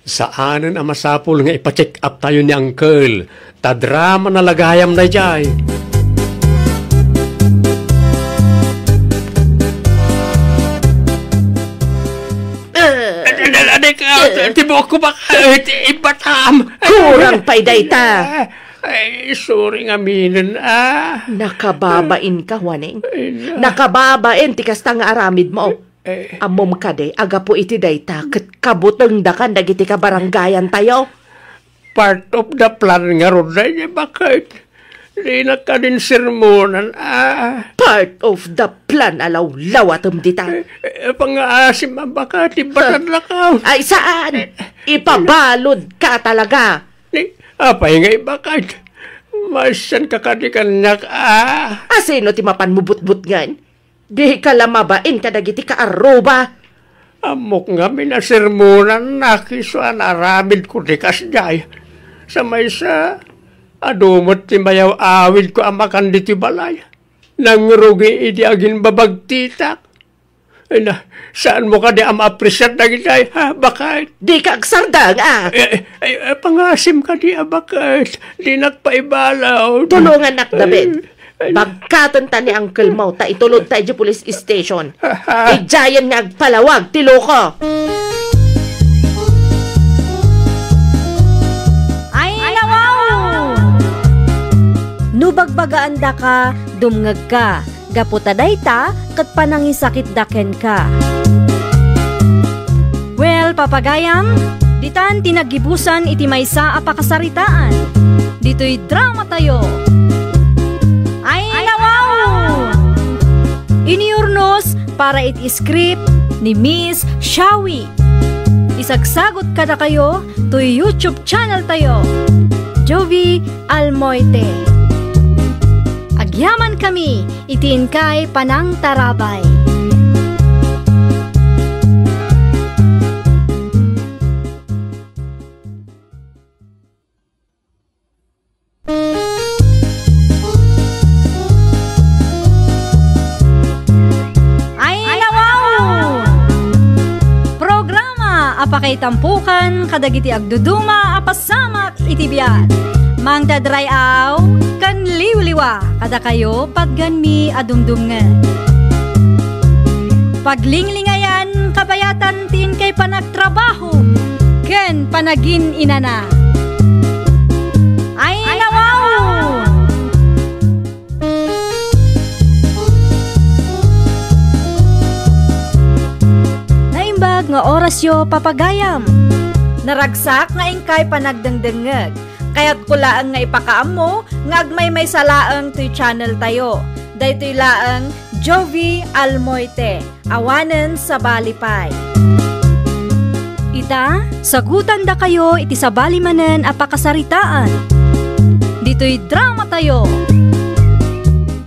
Saanen a masapul nga ipa-check up tayo ni uncle. Ta drama na lagayam daydiay. Ka, ti buokko, bakit? Ibatam. Kurang pay dayta. Ay, sorry nga minen, ah. Nakababain ka, Juaning. Ay, na. Nakababain ti kasta nga aramid mo. Eh. Ammom kadi, agapu iti dayta, ket kabutengdakan dagiti kabarangayan tayo. Part of the plan ngarud daydi, bakit? Dinak kadin sermonan, ah. Part of the plan a lawlawatem dita. Eh, eh, pangaasim a baka ti batanlakaw. Ay, saan? Eh. Ipabalud ka talaga. Ni, apay nga ibakat? Masanka kadi kaniak, ah. Asino ti mapan mo butbutngen? Di ka la mabain kadagiti kaarruba. Ammok ngamin a sermonannak isu a naaramidko ti kasdiay. Sa maysa, adu met ti mayaw-awidko a makan ditoy balay. Nangrugi idi agimbabagtitak. Ay na, saanmo kadi a maapresiar dagitay, ha, bakit? Di ka agsardeng, ah. Eh, eh, eh, pangasim kadi a bakit? Dinak paibalaw. Tulongannak, David. Ay, ay. Bagkaten ta ni uncle mo, ta itulod ta idiay police station. Idiayen nga agpalawag ti loko. Ay, nawaw! No bagbagaandaka, dumngegka. Gapu ta dayta ket panangisakitda kenka. Well, papagayam, ditan ti naggibusan iti maysa a pakasaritaan. Ditoy dramatayo. Ay, nawaw! Iniurnos para iti script ni Miss Shawi. Isagsagot kadakayo toy YouTube channel tayo, Jovi Almoite. Agyaman kami iti inkay panangtarabay. Ay, nawaw! Programa a pakaitampokan kadagiti agduduma a pasamak iti biag. Mangdadray-aw ken liwliwa kadakayo patgenmi a dumdumngeg. Paglinglingayan kabayatan ti inkay panagtrabaho ken panagin-inana. Ay, nawaw! Naimbag nga orasyo, papagayam. Naragsak nga inkay panagdengdengngeg. Kayatko laeng nga ipakaammo nga agmaymaysa laeng toy channel tayo. Daytoy laeng Jovi Almoite. Awanen sabali pay. Ita, sagutandakayo iti sabali manen a pakasaritaan. Ditoy dramatayo.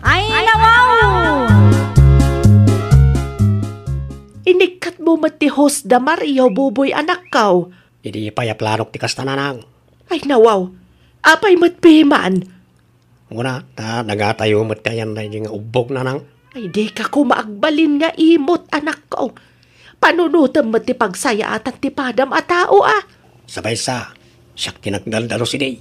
Ay, nawaw! Inikkatmo met ti host da Mario, Buboy, anakko. Idi pay a planok ti kasta, nanang. Ay, nawaw. Apay met piman? Kuna, ta nagatayo met kayan daydi nga ubbog, nanang. Ay, di ka koma agbalin nga imot, anakko. Panunotem met ti pagsayaatan ti padam a tao, a. Sabay sa, siak ti nagdaldalus idi.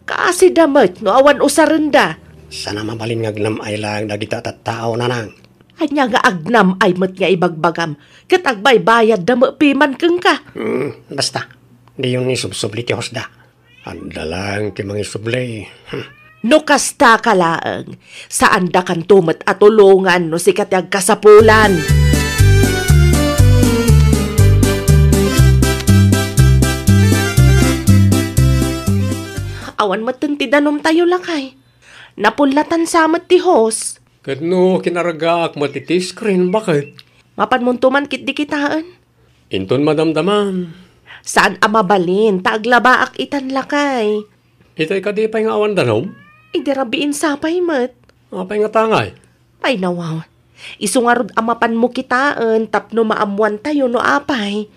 Kaasi da met no awan usarenda. Saan a mabalin nga agnam-ay laeng dagita a tattao, nanang. Ania nga agnam-ay met nga ibagbagam, ket agbaybayadda met piman kenka? Hmm, basta, diyon isubsubli ti hostda. Adda laeng ti mangisubli. Hmm. No kasta ka laeng, saandakanto met a tulongan no sika ti agkasapulan. Awan metten ti danumtayo, lakay. Napullatan sa met ti host. Ket no kinargaak met iti screen, baket? Mapanmonto man ketdi kitaen. Inton madamdamam. Saan a mabalin, ta aglabaak itan, lakay. Itay kadi pay nga awan danum? Idi rabiin sa pay met. Apay nga tangay? Ay, nawaw. Isu ngarud a mapanmo kitaen tapno maammoantayo no apay.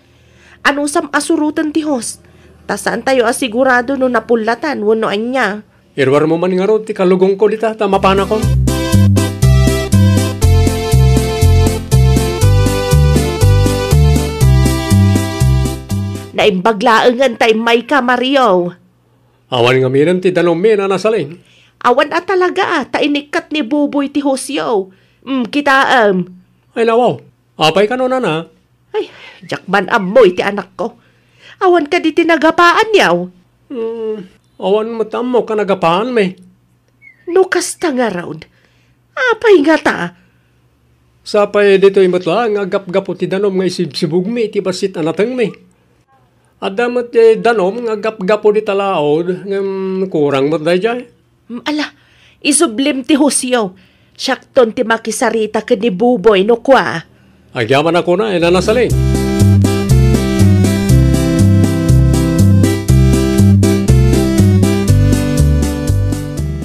Anusam a suroten ti host? Ta saantayo a sigurado no napullatan wenno ania. Iruarmo man ngarud ti kalugongko dita ta mapanakon. Naimbag laengen ta immayka, Mario. Awan ngamin ti danummi, Nana Salin. Awan a talaga, ta inikkat ni Buboy ti hostyo. Mm, kitaem. Ay, nawaw. Apay kano, Nana? Ay, diak man ammo iti anakko. Awan kadi ti nagapaanyo? Hmm, awan met ammo ka nagapaanmi. No kasta ngarud, apay ngata? Sapay ditoy met laeng nga aggapgapu ti danum nga isibsibugmi iti bassit a natengmi. Adda met ti danum nga aggapgapu dita laud, ngem kurang met daydiay. Mm, ala, isublim ti husyo. Siakton ti makisarita ken ni Buboy no kua. Agyamanak unay, Nana Saling.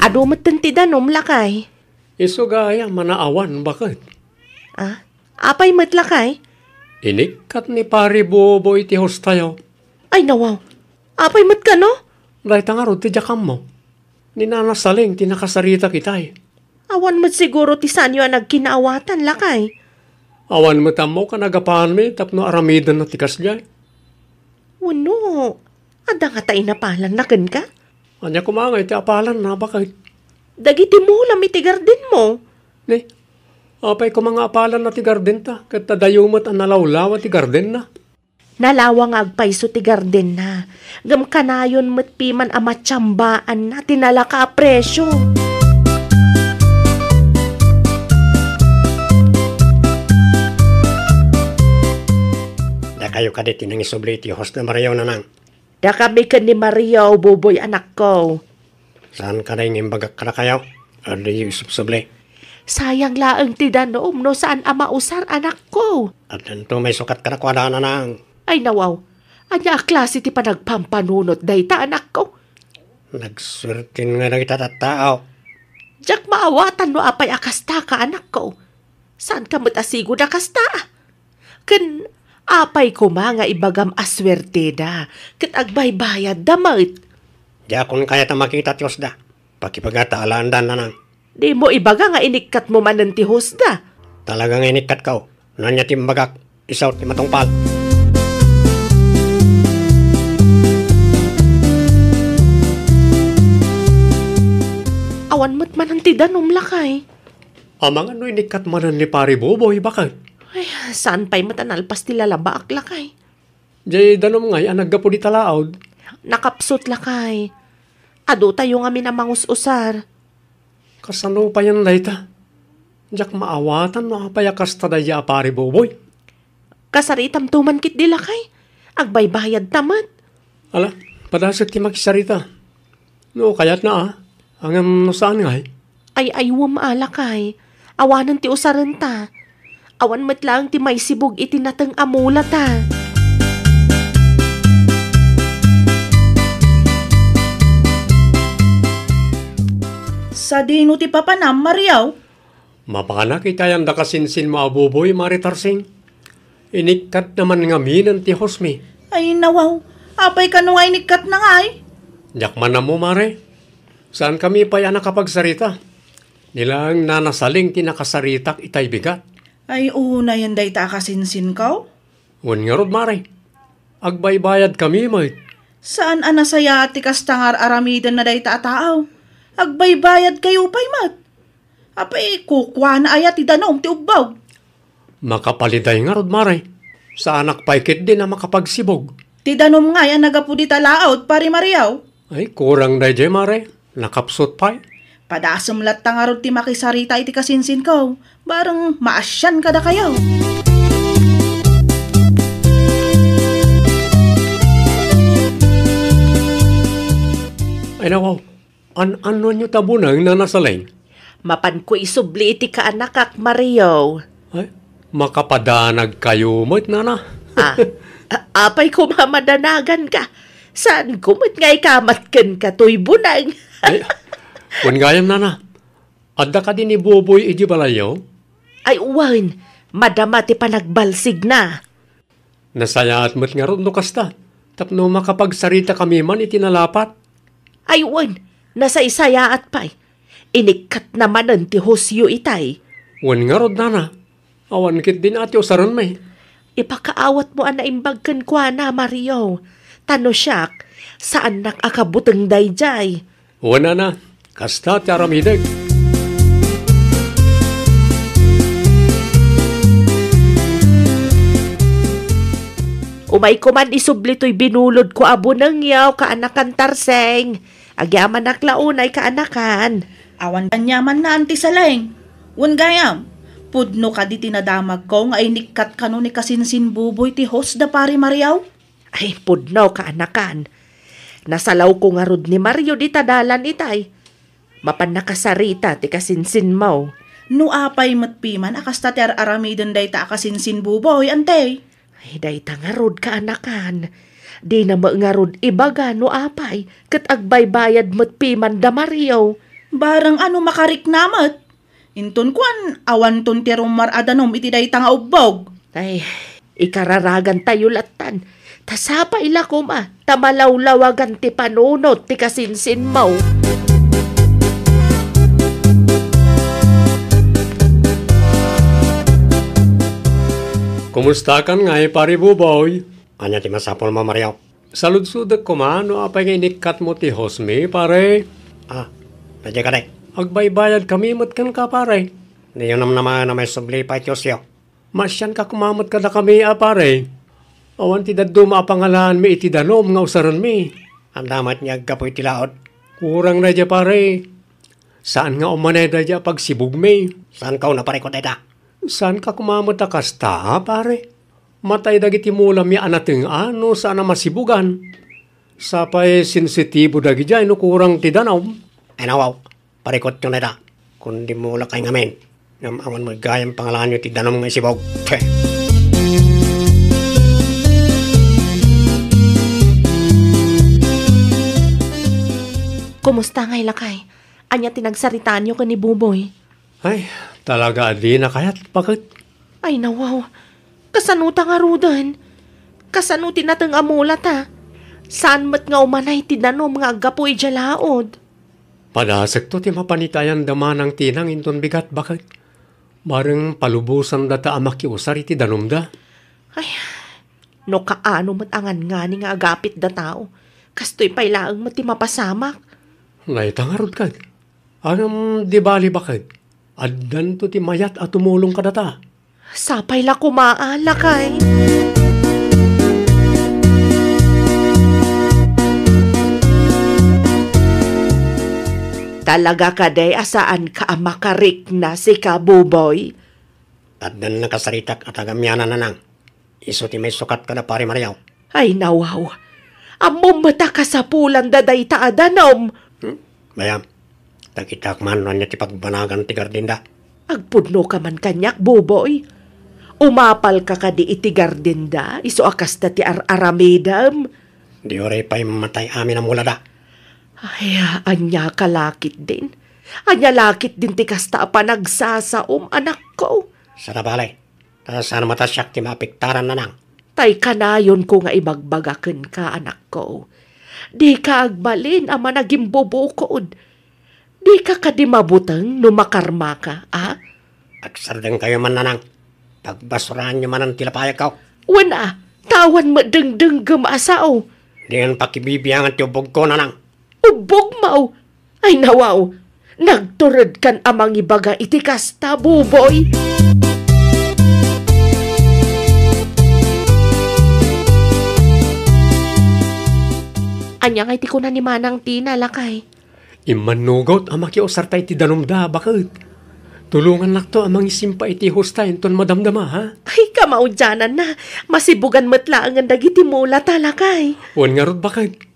Adu metten ti danum, lakay? Isu gayam a naawan, baket. Ah, apay met, lakay? Inikkat ni Pari Buboy ti hostayo. Ay, nawaw. Apay met kano? Dayta ngarud ti diak ammo. Ni Nana Saling ti nakasaritak itay. Awan met siguro ti saanyo a nagkinaawatan, lakay. Awan met ammo ka nagapaanmi tapno aramidenna ti kasdiay. Wenno, adda ngata inapalanna kenka? Ania koma ngay ti apalanna, baket? Dagiti mulam iti gardenmo. Ni, apay koma nga apalanna ti gardenta, ket adayo met a nalawlawa ti gardenna? Nalawa nga agpayso ti gardenna, ngem kanayon met piman a matiambaanna ti nalaka a presio. Dakayo kadi ti nangisubli iti hosna, Mario, nanang? Dakami ken ni Mario, Buboy, anakko. Saan kadi nga imbagak kadakayo? Adiyo isubsubli. Sayang laeng ti danum no saan a mausar, anakko. Addanto maisukat kadakuada, nanang. Ay, nawaw. Ania a klase ti panagpampanunot dayta, anakko? Nagsuerten nga dagita tattao. Diak maawatan no apay a kastaka, anakko. Saanka met a sigud a kasta? Ken apay koma nga ibagam a suerteda ket agbaybayadda met? Diakon kayat a makita ti hosda. Pakibagata alaendan, nanang. Dimo ibaga nga inikkatmo manen ti hosda. Talaga nga inikkatko. No ania ti imbagak, isu ti matungpal. Awan met manen ti danum, lakay. Amangan no inikkat manen ni Pari Buboy, baket? Ay, saan pay met a nalpas ti lalabaak, lakay? Jay danum ngay a naggapu dita laud? Nakapsut, lakay. Adutayo ngamin a mangus-usar. Kasano payen dayta? Diak maawatan no apay a kasta daydiay a Pari Buboy. Kasaritamto man ketdi, lakay. Agbaybayadta met. Ala, padasek ti makisarita. No kayatna a, ngem no saan ngay? Ay-aywem a, lakay. Awanen ti usarenta. Awan met laeng ti maisibug iti nateng a mulata. Sadino ti papanam, Mario? Mapanak iti ayan da kasinsinmo a Buboy, Mare Tarsing. Inikkatna man ngaminen ti hosmi. Ay, nawaw. Apay kano nga inikkatna ngay? Diak man ammo, Mare. Saankami pay a nakapagsarita. Ni laeng Nana Saling ti nakasaritak itay bigat. Ay, unayen dayta a kasinsinko? Wen ngarud, Mare. Agbaybayadkami met. Saan a nasayaat ti kasta nga ar-aramidenna dayta a taaw. Agbaybayadkayo pay met. Apay, kukuana aya ti danum ti ubbog? Makapaliday ngarud, Mare. Saanak pay ketdin a makapagsibug. Ti danum ngay a nagapu dita laud, Pari Mario? Ay, kurang daydiay, Mare. Nakapsut pay. Padasem latta ngarud ti makisarita iti kasinsinko. Bareng maasian kadakayo. Ay, nawaw. An-anonyo ta buneng, Nana Saling? Mapanko isubli iti kaanakak, Mario. Ay, makapadanagkayo met, Nana. Ah, a-, apay koma madanaganka? Saanko met nga ikamat kenka toy buneng? Ay, wen gayam, Nana. Adda kadi ni Buboy idi balayyo? Ay, wen. Madama ti panagbalsigna. Nasayaat met ngarud no kasta, tapno makapagsaritakami man iti nalapat. Ay, wen, nasaysayaat pay. Inikkatna manen ti husyo itay. Wen ngarud, Nana, awan ketdin a ti usarenmi. Ipakaawatmo a naimbag kenkuana, Mario. Ta no siak, saannak a kabuteng daydiay. Wen, Nana, kasta ti aramidek. Umayko man isubli toy binulodko a bunengyo, kaanakan Tarseng. Agyamanak la unay, kaanakan. Awan aniamanna, Anti Saleng. Wen gayam, pudno kadi ti nadamagko nga inikkat kano ni kasinsin Buboy ti host da Pari Mario? Ay, pudno, kaanakan. Nasalawko ngarud ni Mario dita dalan itay. Mapan nakasarita ti kasinsinmo. No apay met piman a kasta ti ar-aramiden dayta a kasinsin Buboy, Anti? Ay, dayta ngarud, kaanakan. Dina met ngarud ibaga no apay, ket agbaybayad met piman da Mario. Bareng a no makarikna met. Inton kuan, awanton ti rummuar a danum iti dayta nga ubbog. Ay, ikararagantayo lattan. Ta sapay la koma, ta malawlawagan ti panunot ti kasinsinmo. Kumustakan ngay, Pari Buboy? Ania ti masapulmo, Mario? Saludsodek koma no apay nga inikkatmo ti hostmi, pare. Ah, daydiay kadi. Agbaybayadkami met kenka, pare. Diyo namnamaen a maisubli pay ti hostyo. Maasianka koma met kadakami a pare. Awan ti dadduma a pangalanmi iti danum nga usarenmi. Adda met nga aggapu iti laod. Kurang daydiay, pare. Saan nga umanay daydiay a pagsibugmi. Saanko a naparikut dayta? Saanka koma met a kasta, pare? Matay dagiti mulami a nateng-an no saan a masibugan. Sapay sensitibo dagidiay no kurang ti danum. Ay, nawaw. Parikutyo dayta. Kun dimmulakay ngamin, ngem awan met gayam pangalanyo ti danum nga isibug. Te. Kumusta ngay, lakay? Ania ti nagsaritaanyo ken ni Buboy? Ay, talaga a dina kayat, baket. Ay, nawaw. Kasano ta ngaruden? Kasano ti nateng a mulata? Saan met nga umanay ti danum nga aggapu idiay laod? Padasekto ti mapan iti ayanda Manang Tinang inton bigat, baket. Bareng palubosandata a makiusar iti danumda. Ay, no kaano met a ngangani nga agapit da tao, kastoy pay laeng met ti mapasamak. Dayta ngarud, ket. Ngem di bali, baket. Addanto ti mayat a tumulong kadata. Sapay la koma a, lakay. Talaga kadi a saanka a makarikna, sika, Buboy? Addan nakasaritak a taga Miana, Nanang. Isu ti maisukat kada Pari Mario. Ay, nawaw. Ammom met a kasapulanda dayta a danum. Hmm? Bayam, ta kitak man no ania ti pagbanagan ti gardenda. Agpudnoka man kaniak, Buboy. Umapalka kadi iti gardenda, isu a kasta ti ar-aramidem? Di uray pay matay amin a mulada. Ay, ania ka la ketdin? Ania la ketdin ti kasta a panagsasaom, anakko? Saan a bale. Ta saan met a siak ti maapektaran, Nanang. Tay kanayonko nga ibagbaga kenka, anakko. Dika agbalin a managimbubukud. Dika kadi mabuteng no makarmaka, a? Agsardengkayo man, Nanang. Pagbasuraanyo manen ti lapayagko. Wen a, ta awan met dengdenggem a sao. Diyon pakibibiangan ti ubbogko, Nanang. Ubbogmo? Ay, nawaw, nagturedkan a mangibaga iti kasta, Buboy. Ania ngay ti kuna ni Manang Tina, lakay? Immannugot a makiusarta iti danumda, baket. Tulongannakto a mangisimpa iti hosta inton madamdama, ha? Ay, kamaudiananna, masibugan met laengen dagiti mulata, lakay. Wen ngarud, baket.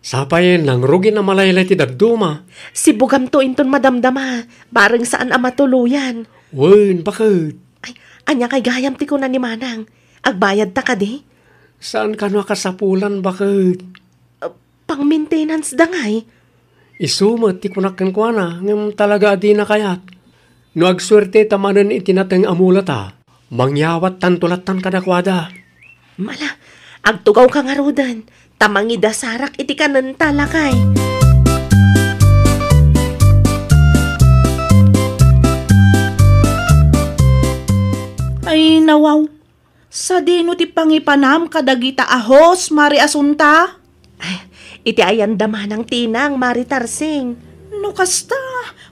Sapay nangrugin a malaylay ti dadduma. Sibugamto inton madamdama, bareng saan a matuloyan. Wen, baket. Ay, ania kay gayam ti kuna ni Manang? Agbayadta kadi? Saan kano a kasapulan, baket? Ah, pang-maintenance da ngay? Isu met ti kunak kenkuana, ngem talaga a dina kayat. No agsuerte ta manen iti nateng a mulata, mangyawattanto lattan kadakuada. Mala, agtugawka ngaruden, ta mangidasarak iti kanenta, lakay. Ay, nawaw. Sadino ti pangipanam kadagita a host, Mari Asunta? Ay, iti ayanda Manang Tinang, Mari Tarsing. No kasta,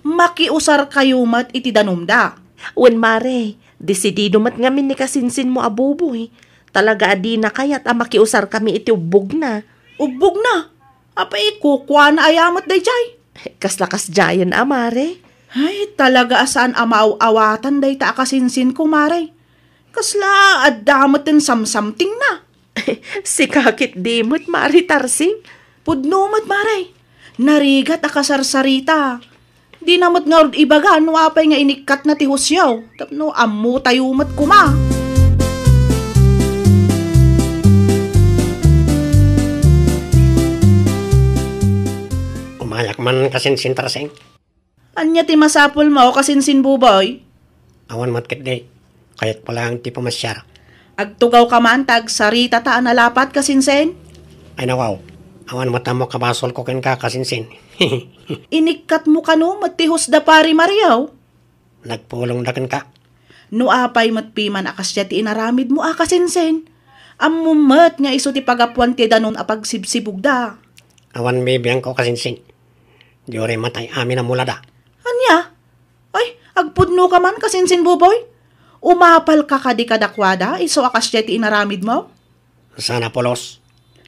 makiusarkayo met iti danumda. Wen, Mari, desidido met ngamin ni kasinsinmo a Buboy. Talaga a dina kayat a makiusarkami iti ubbogna. Ubbogna? Apay, kukuana aya met daydiay? Kasla kasdiayen a, Mare. Ay, talaga a saan a maaw-awatan dayta a kasinsinko, Mare. Kasla adda met ti samsamtingna. Sika ketdi met, Mare Tarsing. Pudno met, Mare. Narigat a kasarsarita. Dina met ngarud ibaga no apay nga inikkatna ti husyo, tapno ammotayo met koma. Umayak man, kasinsin Tarsing. Ania ti masapulmo, kasinsin Buboy? Awan met ketdi. Kayatko laeng ti pamasiar. Agtugawka man ta agsaritata a nalapat, kasinsin? Ay, nawaw. Awan met ammo kabasolko kenka, kasinsin. Inikkatmo kano met ti husda, Pari Mario? Nagpulongda kenka. No apay met piman a kasdiay ti inaramidmo a, kasinsin, ammom met nga isu ti pagapuan ti danon a pagsibsibugda. Awan bibiangko, kasinsin. Diyo rimmatay amin a mulada. Ania? Ay, agpudnoka man, kasinsin Buboy? Umapalka kadi kadakuada isu a kasdiay ti inaramidmo? Saan a pulos.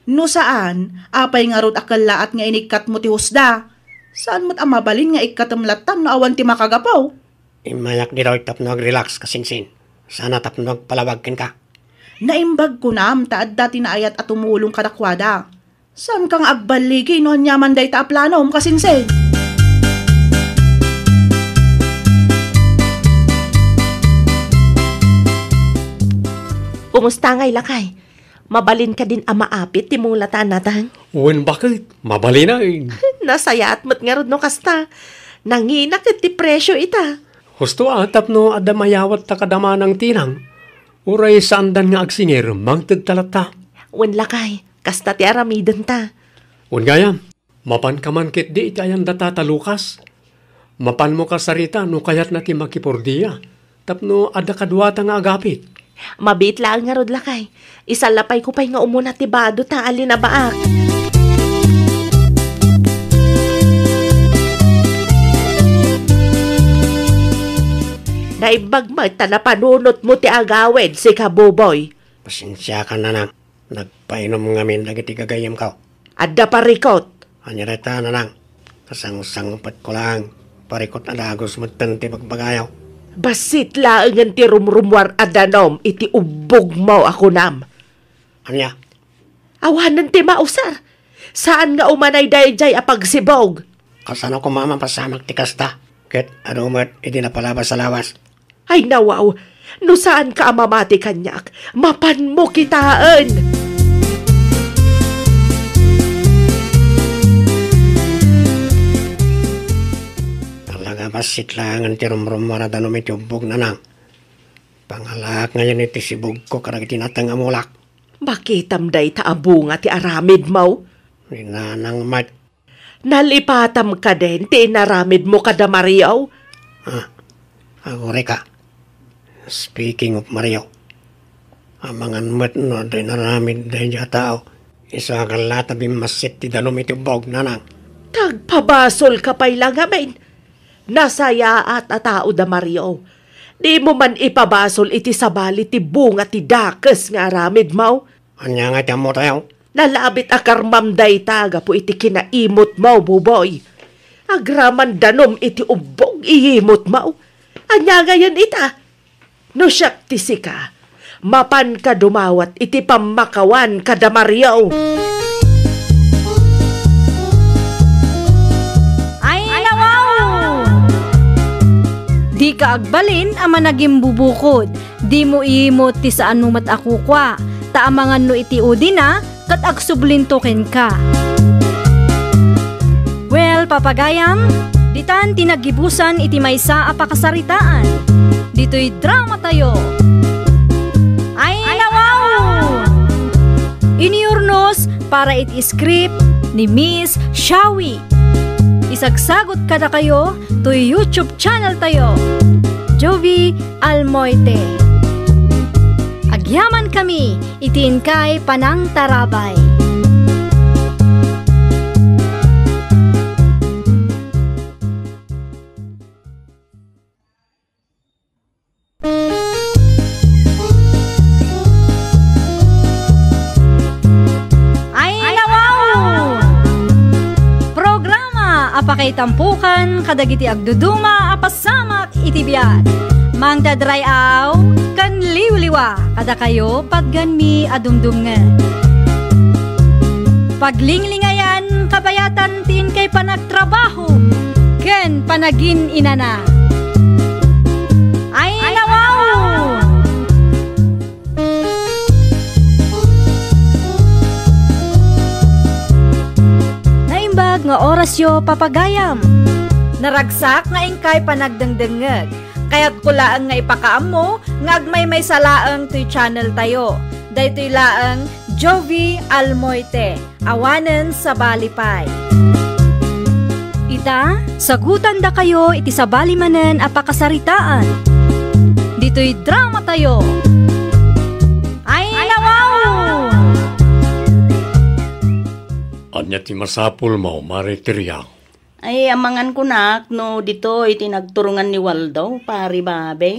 No saan, apay ngarud a kellaat nga inikkatmo ti husda? Saan met a mabalin nga ikkatem latta no awan ti makagapu? Immayak ditoy tapno ag-relax, kasinsin. Sana tapno agpalawag kenka. Naimbag kunam ta adda ti naayat a tumulong kadakuada. Saanka nga agballigi no aniaman dayta a planom, kasinsin? Kumusta ngay, lakay? Mabalin kadin a maapit ti mulata a nateng? Wen, baket, mabalinen. Nasayaat met ngarud no kasta. Nangina ket ti presio ita. Husto a tapno adda mayawatta kada manang tinang. Uray saandan nga agsingir, mangted ta latta. Wen, lakay, kasta ti aramidenta. Wen gayam, mapanka man ketdi iti ayan da Tata Lucas. Mapanmo kasarita no kayatna ti makipordia, tapno adda kaduata nga agapit. Mabiit laeng ngarud, lakay. Isallapayko pay nga umuna ti badota a linabaak. Naimbag met ta napanunotmo ti agawid, sika, Buboy. Pasensiakan, nanang. Nagpainom ngamin dagiti gagayyemko. Adda parikut. Ania dayta, nanang? Kasangsangopenko laeng. Parikut a dagus metten ti bagbagayo. Bassit laengen ti rumrumuar a danum iti ubbogmo a kunam. Ania? Awanen ti mausar. Saan nga umanay daydiay a pagsibug. Kasano koma a mapasamak ti kasta? Ket adu met idi napalabas a lawas. Ay, nawaw, no saanka a mamati kaniak, mapanmo kitaen. Talaga, bassit laengen ti rumrumuar a danum iti ubbog, nanang. Pangalaak ngayen iti sibugko kadagiti nateng a mulak. Makitam dayta a bunga ti aramidmo? Ni nanang met. Nalipatam kadin ti inaramidmo kada Mario? Ah, agurayka. Speaking of Mario, amangan met no adda inaramid daydiay a tao, isu a kalla ta bimmassit ti danum iti ubbog, nanang. Tagpabasolka pay la ngamin. Nasayaat a tao da Mario. Dimo man ipabasol iti sabali ti bunga ti dakes nga aramidmo? Ania nga ti ammotayo? Nalabit a karmam dayta gapu iti kinaimutmo, Buboy. Agraman danum iti ubbog iyimutmo. Ania ngayen ita? No siak ti sika, mapanka dumawat iti pammakawan kada Mario. Ay, nawaw! Dika agbalin a managimbubukod. Dimo iimut ti saanmo met a kukua, ta amangan no iti udina, ket agsublinto kenka. Well, papagayam, ditan ti naggibusan iti maysa a pakasaritaan. Ditoy dramatayo. Ay, nawaw! Iniurnos para iti script ni Miss Shawi. Isagsagot kadakayo toy YouTube channel tayo, Jovi Almoite. Agyaman kami iti inkay panangtarabay. Pakaitampukan kadagiti agduduma a pasamak iti biag. Mangted ray-aw ken liwliwa kadakayo patgenmi a dumdumngeg. Paglinglingayan kabayatan ti inkay panagtrabaho ken panagin-inana. Ay, nawaw! Naimbag nga orasyo, papagayam. Naragsak nga inkay panagdengdengngeg. Kayatko laeng nga ipakaammo nga agmaymaysa laeng toy channel tayo. Daytoy laeng Jovi Almoite. Awanen sabali pay. Ita, sagutandakayo iti sabali manen a pakasaritaan. Ditoy drama tayo. Ay, nawaw! Ania ti masapulmo, Mare Tiriang? Ay, amangan kunak no ditoy ti nagturongan ni Waldo, Pari Babe.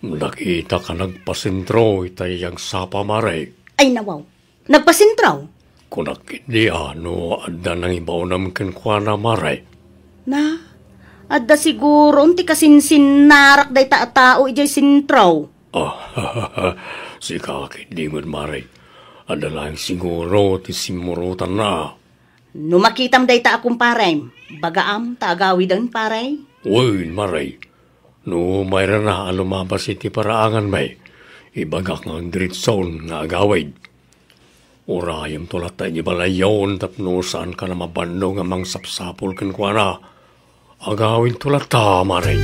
Nakitak a nagpasentro itay agsapa, Mare. Ay, nawaw. Nagpasentro? Kunak ketdi a no adda nangibaonam kenkuana, Mare. Na, adda siguron ti kasinsinnarak dayta a tao idiay sentro. Ah, sika ketdi met, Mare. Adda laeng siguro ti simmurotanna. No makitam dayta a kumparem, bagaam ta agawiden, pare? Wen, Mare. No mairana a lumabas iti paraanganmi, ibagak nga agdiretson nga agawid. Urayemto latta iti balayyo tapno saankan a mabannog a mangsapsapul kenkuana. Agawidto latta, Mare.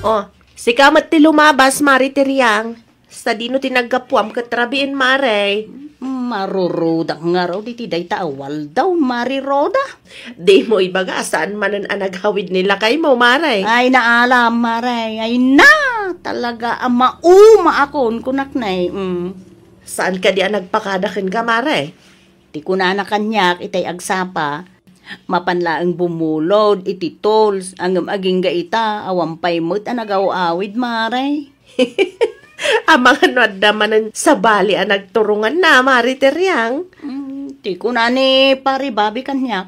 Oh, sika met ti lumabas, Mare Tiriang. Sadino ti naggapuam ket rabiin, Mare? Marurudak ngarud iti dayta a Waldo, Mare Roda. Dimo ibaga a saan manen a nagawid ni lakaymo, Mare. Ay, naalam, Mare. Ay na, talaga a mauma akon, kunak ne. Mm. Saan kadi a nagpakada kenka, Mare? Ti kunana kaniak itay agsapa, mapan laeng bumulod iti tolls, ngem agingga ita, awan pay met a nagaw-awid, Mare. Amangan no adda manen sabali a nagturonganna, Mare Tiriang. Mm, ti kuna ni Pare Bobby kaniak,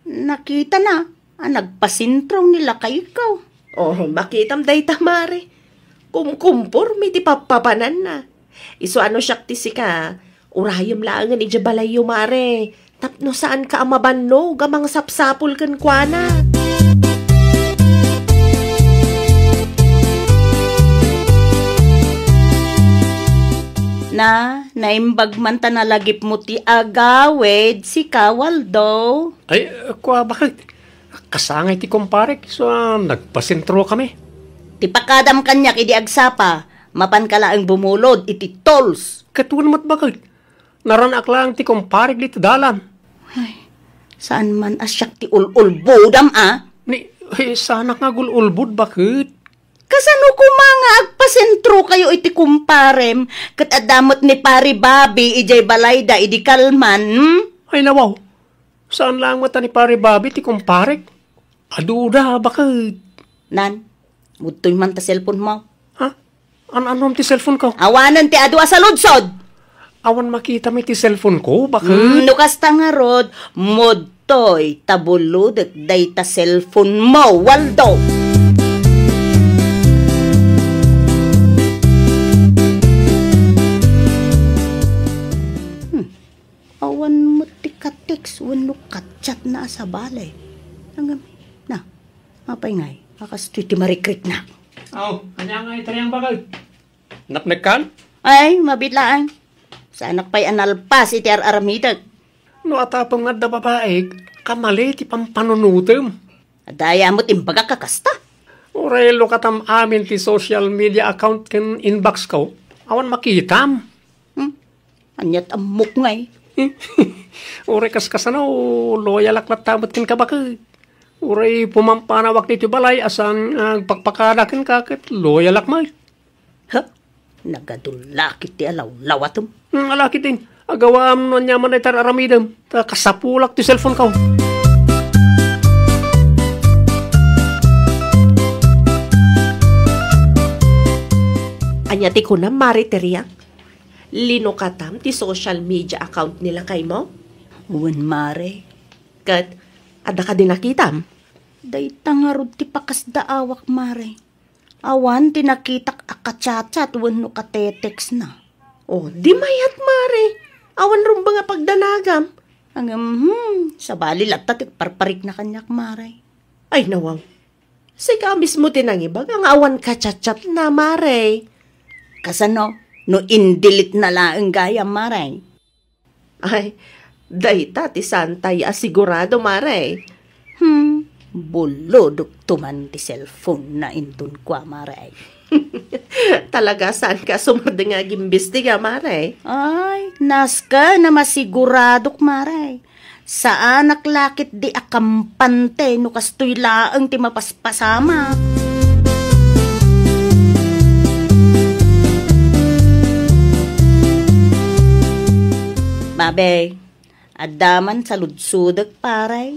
nakitana a nagpasentro ni lakayko. Oh, makitam dayta, Mare. Kumkumporme ti pappapananna. Isu a no siak ti sika, urayem laengen idiay balayyo, Mare, tapno saanka a mabannog a mangsapsapul kenkuana. Na, naimbag man ta nalagipmo ti agawid, sika, Waldo. Ay, kua, baket? Kasangay ti kumparek, isu a nagpasentrokami. Ti pakadam kaniak idi agsapa, mapanka laeng bumulod iti tolls. Ket wen met, baket? Naraan-ak laeng ti kumparek dita dalan. Ay, saan man a siak ti ul-ulbodam, a? Ni, eh, saanak nga agul-ulbod, baket? Kasano koma nga agpasentrokayo iti kumparem ket adda met ni Pare Bobby idiay balayda idi kalman, hmm? Ay, nawaw. Saan laeng met a ni Pare Bobby ti kumparek? Aduda, baket. Nan, mudtoy man ta cellphone mo. Ha? An-anom ti cellphone ko? Awanen ti adu a saludsod! Awan makitam iti cellphone ko, baket? Mm, no kasta ngarud, mudtoy ta bulodek dayta cellphone mo, Waldo! Hmm. Awan met ti ka-text wenno ka-chat na a sabali. Ngem, na, apay ngay, a kastoy ti marikrikna. Aw, ania ngay, Tiriang, baket? Napnekkan? Ay, mabiit laeng. Saanak pay a nalpas iti ar-aramidek. No atapem nga adda babaek, kamali ti pampanunotem. Adda aya met imbagak a kasta? Uray lukatam amin ti social media account ken inbox ko, awan makitam. Hmm? Aniat ammok ngay? Uray kaskasano, loyalak latta met kenka, baket. Uray pumampanawak ditoy balay a saan nga agpakpakada kenka ket loyalak met. Ha? Nagadullakit ti alawlawatem. Hmm, alakit din. Agawaam no ania man dayta ar-aramidem. Ta kasapulak ti cellphone ko. Ania ti kunam, Mare Tiriang? Linukatam ti social media account ni lakaymo? Wen, Mare. Ket adda kadi nakitam? Dayta ngarud ti pakasdaawak, Mare. Awan ti nakitak a kachatchat wenno katetextna. O, di mayat, Mare. Awan rumbeng a pagdanagam. Ngem, hmm, sabali latta ti parparikna kaniak, Mare. Ay, nawaw. Sika mismo ti nangibag nga awan kachatchatna, Mare. Kasano? No in-delete na laeng gayam, Mare. Ay, dayta ti saantay a sigurado, Mare. Hmm, bulodokto man ti cellphone-na inton kua, Mare. Talaga, saanka sumardeng nga agimbestiga, Mare? Ay, nasken a masiguradok, Mare. Saanak la ketdi a kampante no kastoy laeng ti mapaspasamak. Babe, adda man saludsodek, pare.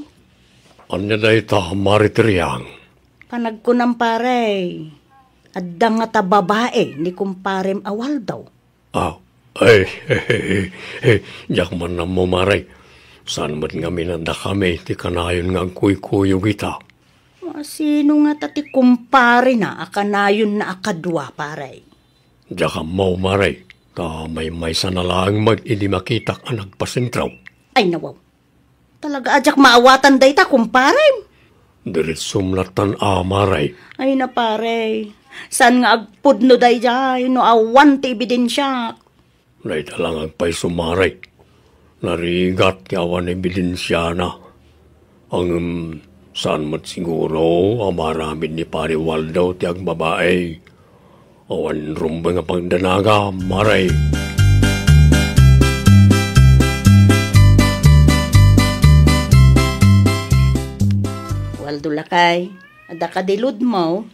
Ania dayta, Mare Triang? Panagkunam, pare, adda ngata babae ni kumparem a Waldo. Ah, ay, diak man ammo, Mare. Saan met ngamin a dakami ti kanayon nga agkuykuyog ita. Sino ngata ti kumparena a kanayonna a kadua, pare? Diak ammo, Mare. Ta maymaysa na laeng met idi makitak a nagpasentro. Ay, nawaw. Talaga a diak maawatan dayta, kumparem. Diretsom lattan a, Mare. Ay na, pare. Saan nga agpudno daydiay no awan ti ebidensiak? Dayta la nga agpayso, Mare. Narigat ti awan ebidensiana. Ngem saan met siguro a maaramid ni Pare Waldo ti agbabae. Awan rumbeng a pagdanaga, Mare. Waldo lakay, adda kadi loadmo?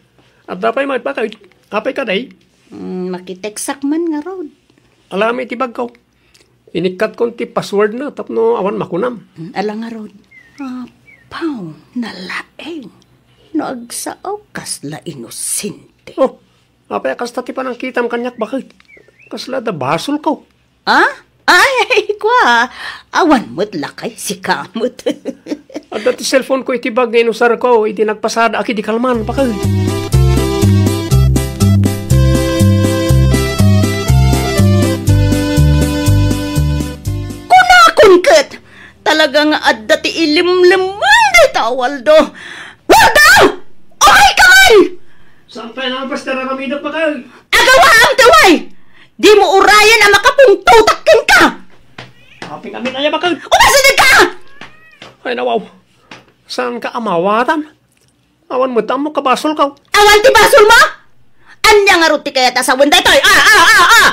Adda pay met, bakit? Apay kadi? Hmm, makitext-ak man ngarud. Ala met iti bagko. Inikkatkon ti passwordna tapno awan makunam. Hmm, ala ngarud. Apaw, nalaing. No agsao, kasla inosente. Oh, apay a kasta ti panangkitam kaniak, bakit? Kasla adda basolko. Ah? Ay, ay, kua. Awan met lakay, sika met. Adda ti cellphone-ko iti bag nga inusarko idi nagpasada a kidi kalman, bakit? Kunakon ket, talaga nga adda ti ilimlemon dayta a Waldo. Waldo! Umayka man! Saan pay nga basta raramidek, bakit? Agawaam ti way! Dimo urayen a makapungtotak kenka! Apay ngamin aya, bakit? Umasidegka! Ay, nawaw. Saanka a maawatan? Awan met ammo kabasolko. Awan ti basolmo? Ania ngarud ti kayat a sawen daytoy? Ah, ah, ah, ah!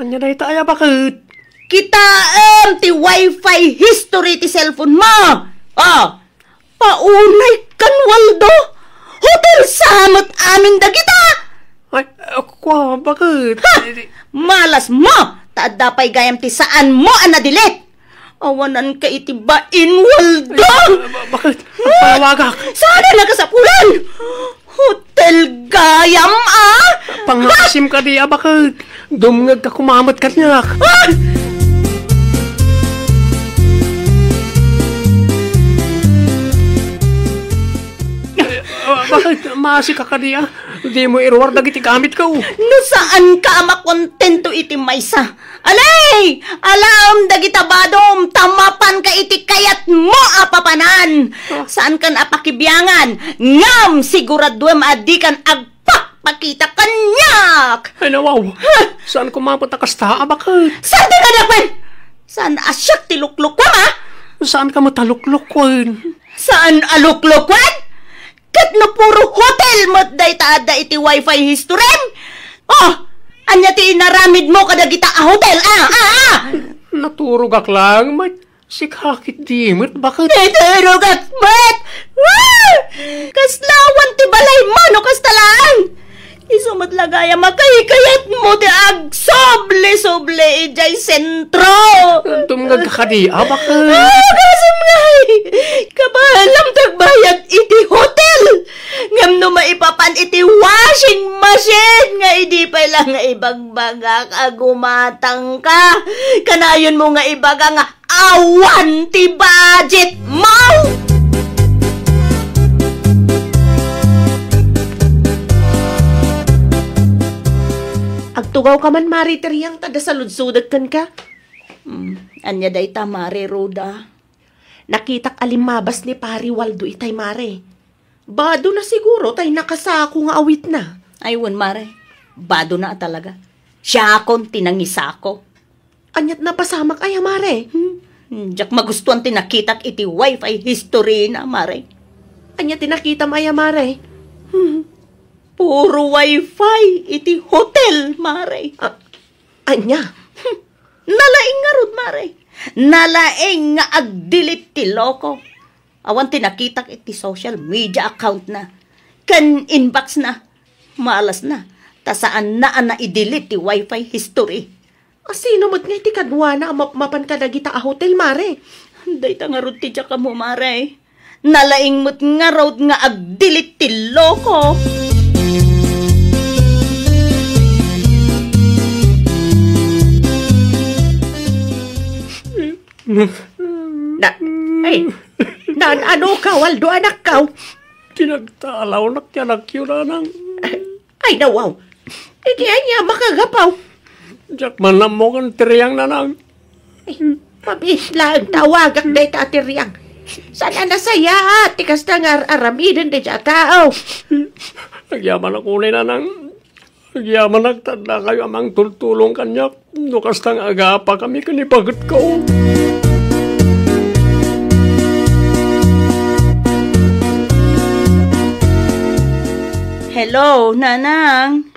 Ania dayta aya, bakit? Kitaem ti wifi history ti cellphone-mo. Oh, paunay kan Waldo. Hotel sa met amin dagita. Ay, ah, kua, bakit? Ha! Malasmo! Ta adda pay gayam ti saanmo a na-delete. Awananka iti bain, Waldo! Ay, ba-, bakit? Agpalawagak. Saan a nakasapulan? Hotel gayam, ah? Pangasim kadi a, bakit? Dumngegka koma met kaniak. Ah! Ah, bakit? Maasika kadi a? Dimo iruar dagiti gamitko. No saanka a makontento iti maysa, alay! Alaem dagita badom, ta mapanka iti kayatmo a papanan. Ah. Saankan a pakibiangan, ngem siguraduem a dikan agpakpakita kaniak. Ay, nawaw. Ha? Saan koma met a kasta a, bakit? Saan ti kaniak man? Saan a siak ti luklukuem, a? Saanka met a luklukuen. Saan a luklukuen? Ket no puro hotel met dayta adda iti wifi historym? Oh, ania ti inaramidmo kadagita a hotel? Ah, ah, ah! Naturogak laeng met. Sika ketdi met, bakit? Naturogak met! Ah! Kasla awan ti balaymo no kasta laeng? Isu met la gayam a kaykayatmo ti agsubli-subli idiay sentro. Dumngegka kadi a, bakit? Ah, kasem ngay! Kabaelam ti agbayad iti hotel! Ngem Adto maipapan iti washing machine nga idi pay la nga ibagbagak a gumatangka. Kanayonmo nga ibaga nga awan ti budget mo! Agtugawka man, Mare Teriang, ta da saludsodek kenka. Hmm, ania dayta, Mare Rhoda? Nakitak a limmabas ni Pari Waldo itay, Mare. Bado na siguro tay nakasako nga awitna. Ay, wen, Mare. Bado na a talaga. Siakon ti nangisako. Aniat napasamak aya, Mare? Hmm. Diak magustuan ti nakitak iti wifi history na, Mare. Ania ti nakitam aya, Mare? Hmm. Puro wifi iti hotel, Mare. Ah, ania? Hmm. Nalaing ngarud, Mare. Nalaing nga agdelete ti loko. Awan ti nakitak iti social media account na. Ken inbox na. Malas na. Ta saan na a naidelete ti wifi history. A, sino met nga iti kaduana a mapmapan kadagita a hotel, Mare? Dayta ngarud ti diak ammo, Mare. Nalaing met ngarud nga agdelete ti loko. Na, ay, naan-ano ka, Waldo, anakkaw? Tinagtalawnak ti anakyo, nanang. Ay, nawaw. Iti ania makagapaw? Diak man ammo ken Teriang, nanang. Ay, mabiit laeng tawagak dayta a Teriang. Saan a nasayaat ti kasta nga ar-aramiden dayta a tao? Agyamanak unay, nanang. Agyamanak ta addakayo a mangtultulong kaniak no kasta nga agapakami ken ni pagetko. Hello, Nanang.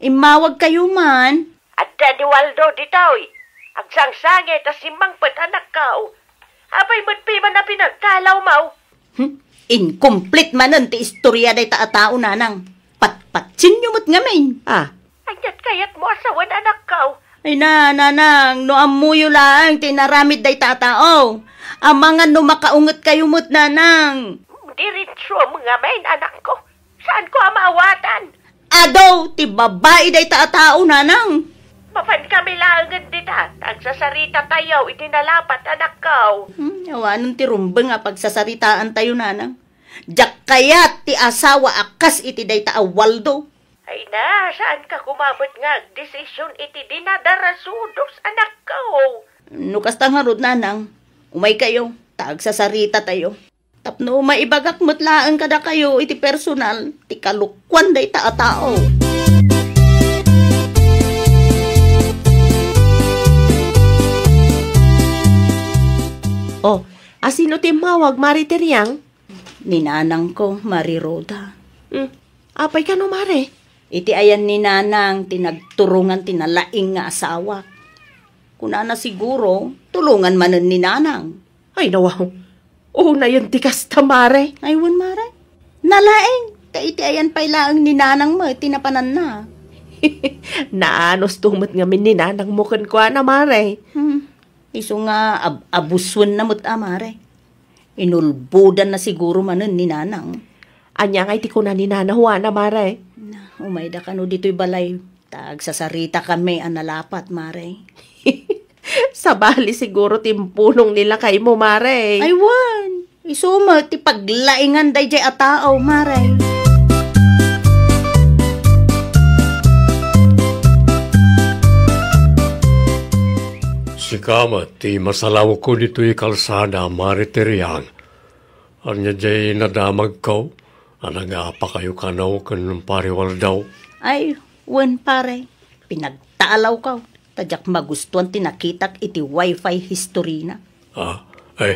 Immawagkayo man. Adda ni Waldo ditoy. Agsangsangit a simmangpet, anakko. Apay met piman a pinagtalawmo? Hmm? Incomplete manen ti istorya dayta a tao, Nanang. Patpatsienyo met ngamin. Ah. Aniat kayatmo a sawen, anakko? Ay na, Nanang, no ammoyo laeng ti inaramid dayta a tao. Amangan no makaungetkayo met, Nanang. Diretsom ngamin, anakko. Saanko a maawatan? Adu ti babai dayta a tao, Nanang. Mapankami laengen dita, ta agsasarita tayo iti nalapat, anakko. Hmm, awanen ti rumbeng a pagsasaritaan tayo, Nanang. Diak kayat ti asawa a kas iti dayta a Waldo. Ay na, saanka koma met nga agdesisyon iti dinadarasudos, anakko? No kasta ngarud, Nanang, umaykayo, ta agsasarita tayo. Tapno maibagak met laeng kadakayo iti personal ti kalokuan dayta a tao. Oh, asino ti immawag, Mare Teriang? Ni nanangko, Mare Rhoda. Hmm, apay kano, Mare? Iti ayan ni Nanang ti nagturongan ti nalaing nga asawa. Kunana siguro, tulongan manen ni Nanang. Ay, nawaw. Unayen ti kasta, Mare. Ay, wen, Mare. Nalaing, ta iti ayan pay laeng ni Nanang met ti napananna. Naanusto met ngamin ni Nanang mo kenkuana, Mare. Hmm. Isu nga ab-, abusuen na met a, Mare. Inulbodan na siguro manen ni Nanang. Ania nga iti kuna ni Nana Juana, Mare? Na, umayda kano ditoy balay. Ta agsasarita kami a nalapat, Mare. Sabali siguro ti impunong ni lakaymo, Mare. Ay, wen. Isu met ti paglaingan daydiay a tao, Mare. Sika met ti masalawko ditoy kalsada, Mare Teriang. Ania diay nadamagko a nagapakayo kano ken Pare Waldo? Ay, wen, pare. Pinagtalawko, ta diak magustuan ti nakitak iti wifi history na. Ah, ay,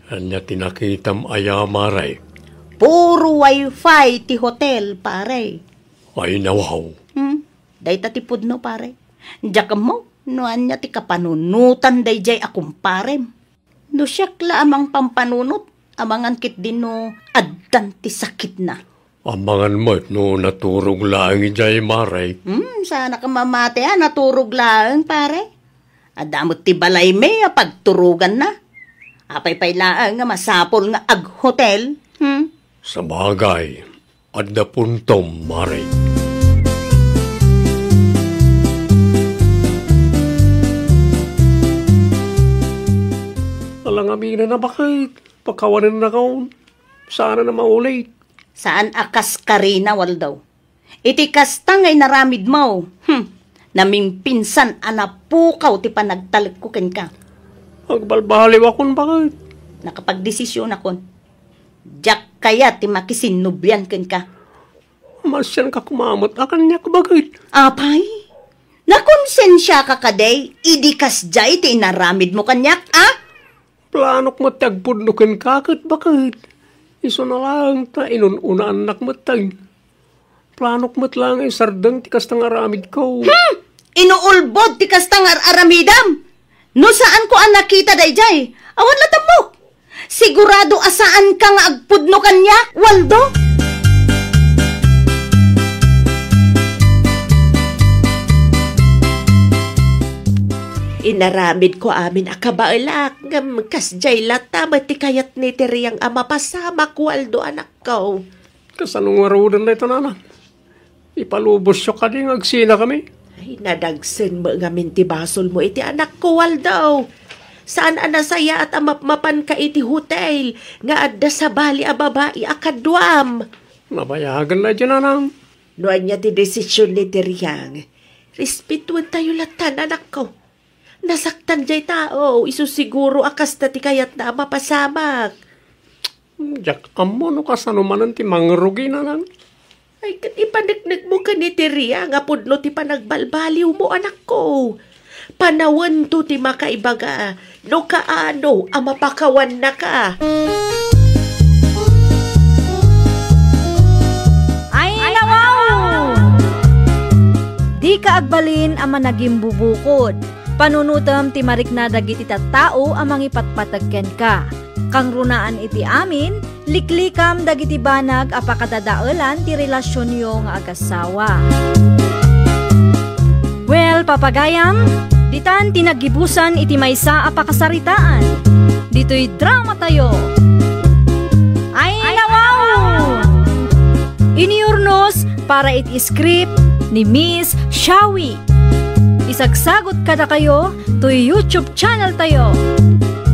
ania ti nakitam aya, Mare? Puro wifi ti hotel, pare. Ay, nawaw. Hmm, dayta ti pudno, pare. Diak ammo no ania ti kapanunotan daydiay a kumparem. No siak la a mangpampanunot, amangan ketdi no addan ti sakitna. Amangan met no naturog laeng idiay, Mare. Hmm, saanak a mamati a naturog laeng, pare. Adda met ti balaymi a pagturoganna. Apay pay laeng nga masapul nga aghotel? Hmm? Sabagay, Adda puntom, Mare. Alangamin a baket, pakawanennakon. Saan a maulit. Saan a kaskarina, Waldo. Iti kasta nga inaramidmo, hmm, namingpinsan a napukaw ti panagtalekko kenka. Agbalbaliwakon, baket. Nakapagdesisionakon. Diak kayat ti makisinnublian kenka. Masianka koma met a kaniak, baket. Apay? Nakonsensiaka kadi idi kasdiay ti inaramidmo kaniak, a? Planok met ti agpudno kenka ket, baket. Isuna laeng ta inun-unaannak met tay. Planok met laeng nga isardeng ti kasta nga aramidko. Hmm! Inuulbod ti kasta nga ar-aramidam! No saanko a nakita daydiay, awan la tammok! Sigurado a saanka nga agpudno kaniak, Waldo? Inaramidko amin a kabaelak, ngem kasdiay latta met ti kayat ni Teriang a mapasamak, Waldo, anakko. Kasano ngaruden dayta, nana? Ipalubosyo kadi nga agsinakami? Ay, nadagsen met ngamin ti basolmo iti anakko, Waldo. Saan a nasayaat a mapmapanka iti hotel nga adda sabali a babai a kaduam. Nabayagen na dyan, nanang. No ania ti desisyon ni Teriang, respetuentayo latta, anakko. Nasaktan jay tao, isu siguro a kasta ti kayatna a mapasamak. Diak ammo no kasano manen ti mangrugi, nanang. Ay, ket ipaneknekmo ken ni Teriang a pudno ti panagbalbaliwmo, anakko. Panawento ti makaibaga no kaano a mapakawannaka. Ay, nawaw! Dika agbalin a managimbubukod. Panunotem ti marikna dagiti tattao a mangipatpateg kenka. Kangrunaan iti amin, liklikam dagiti banag a pakadadaelan ti relasionyo nga agasawa. Well, papagayam, ditan ti naggibusan iti maysa a pakasaritaan. Ditoy dramatayo. Ay, nawaw! Iniurnos para iti script ni Miss Shawi. Isagsagot kadakayo toy YouTube channel tayo,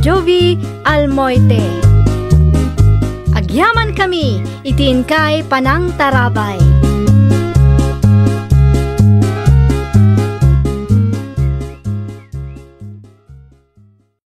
Jovie Almoite. Agyaman kami iti inkay panangtarabay.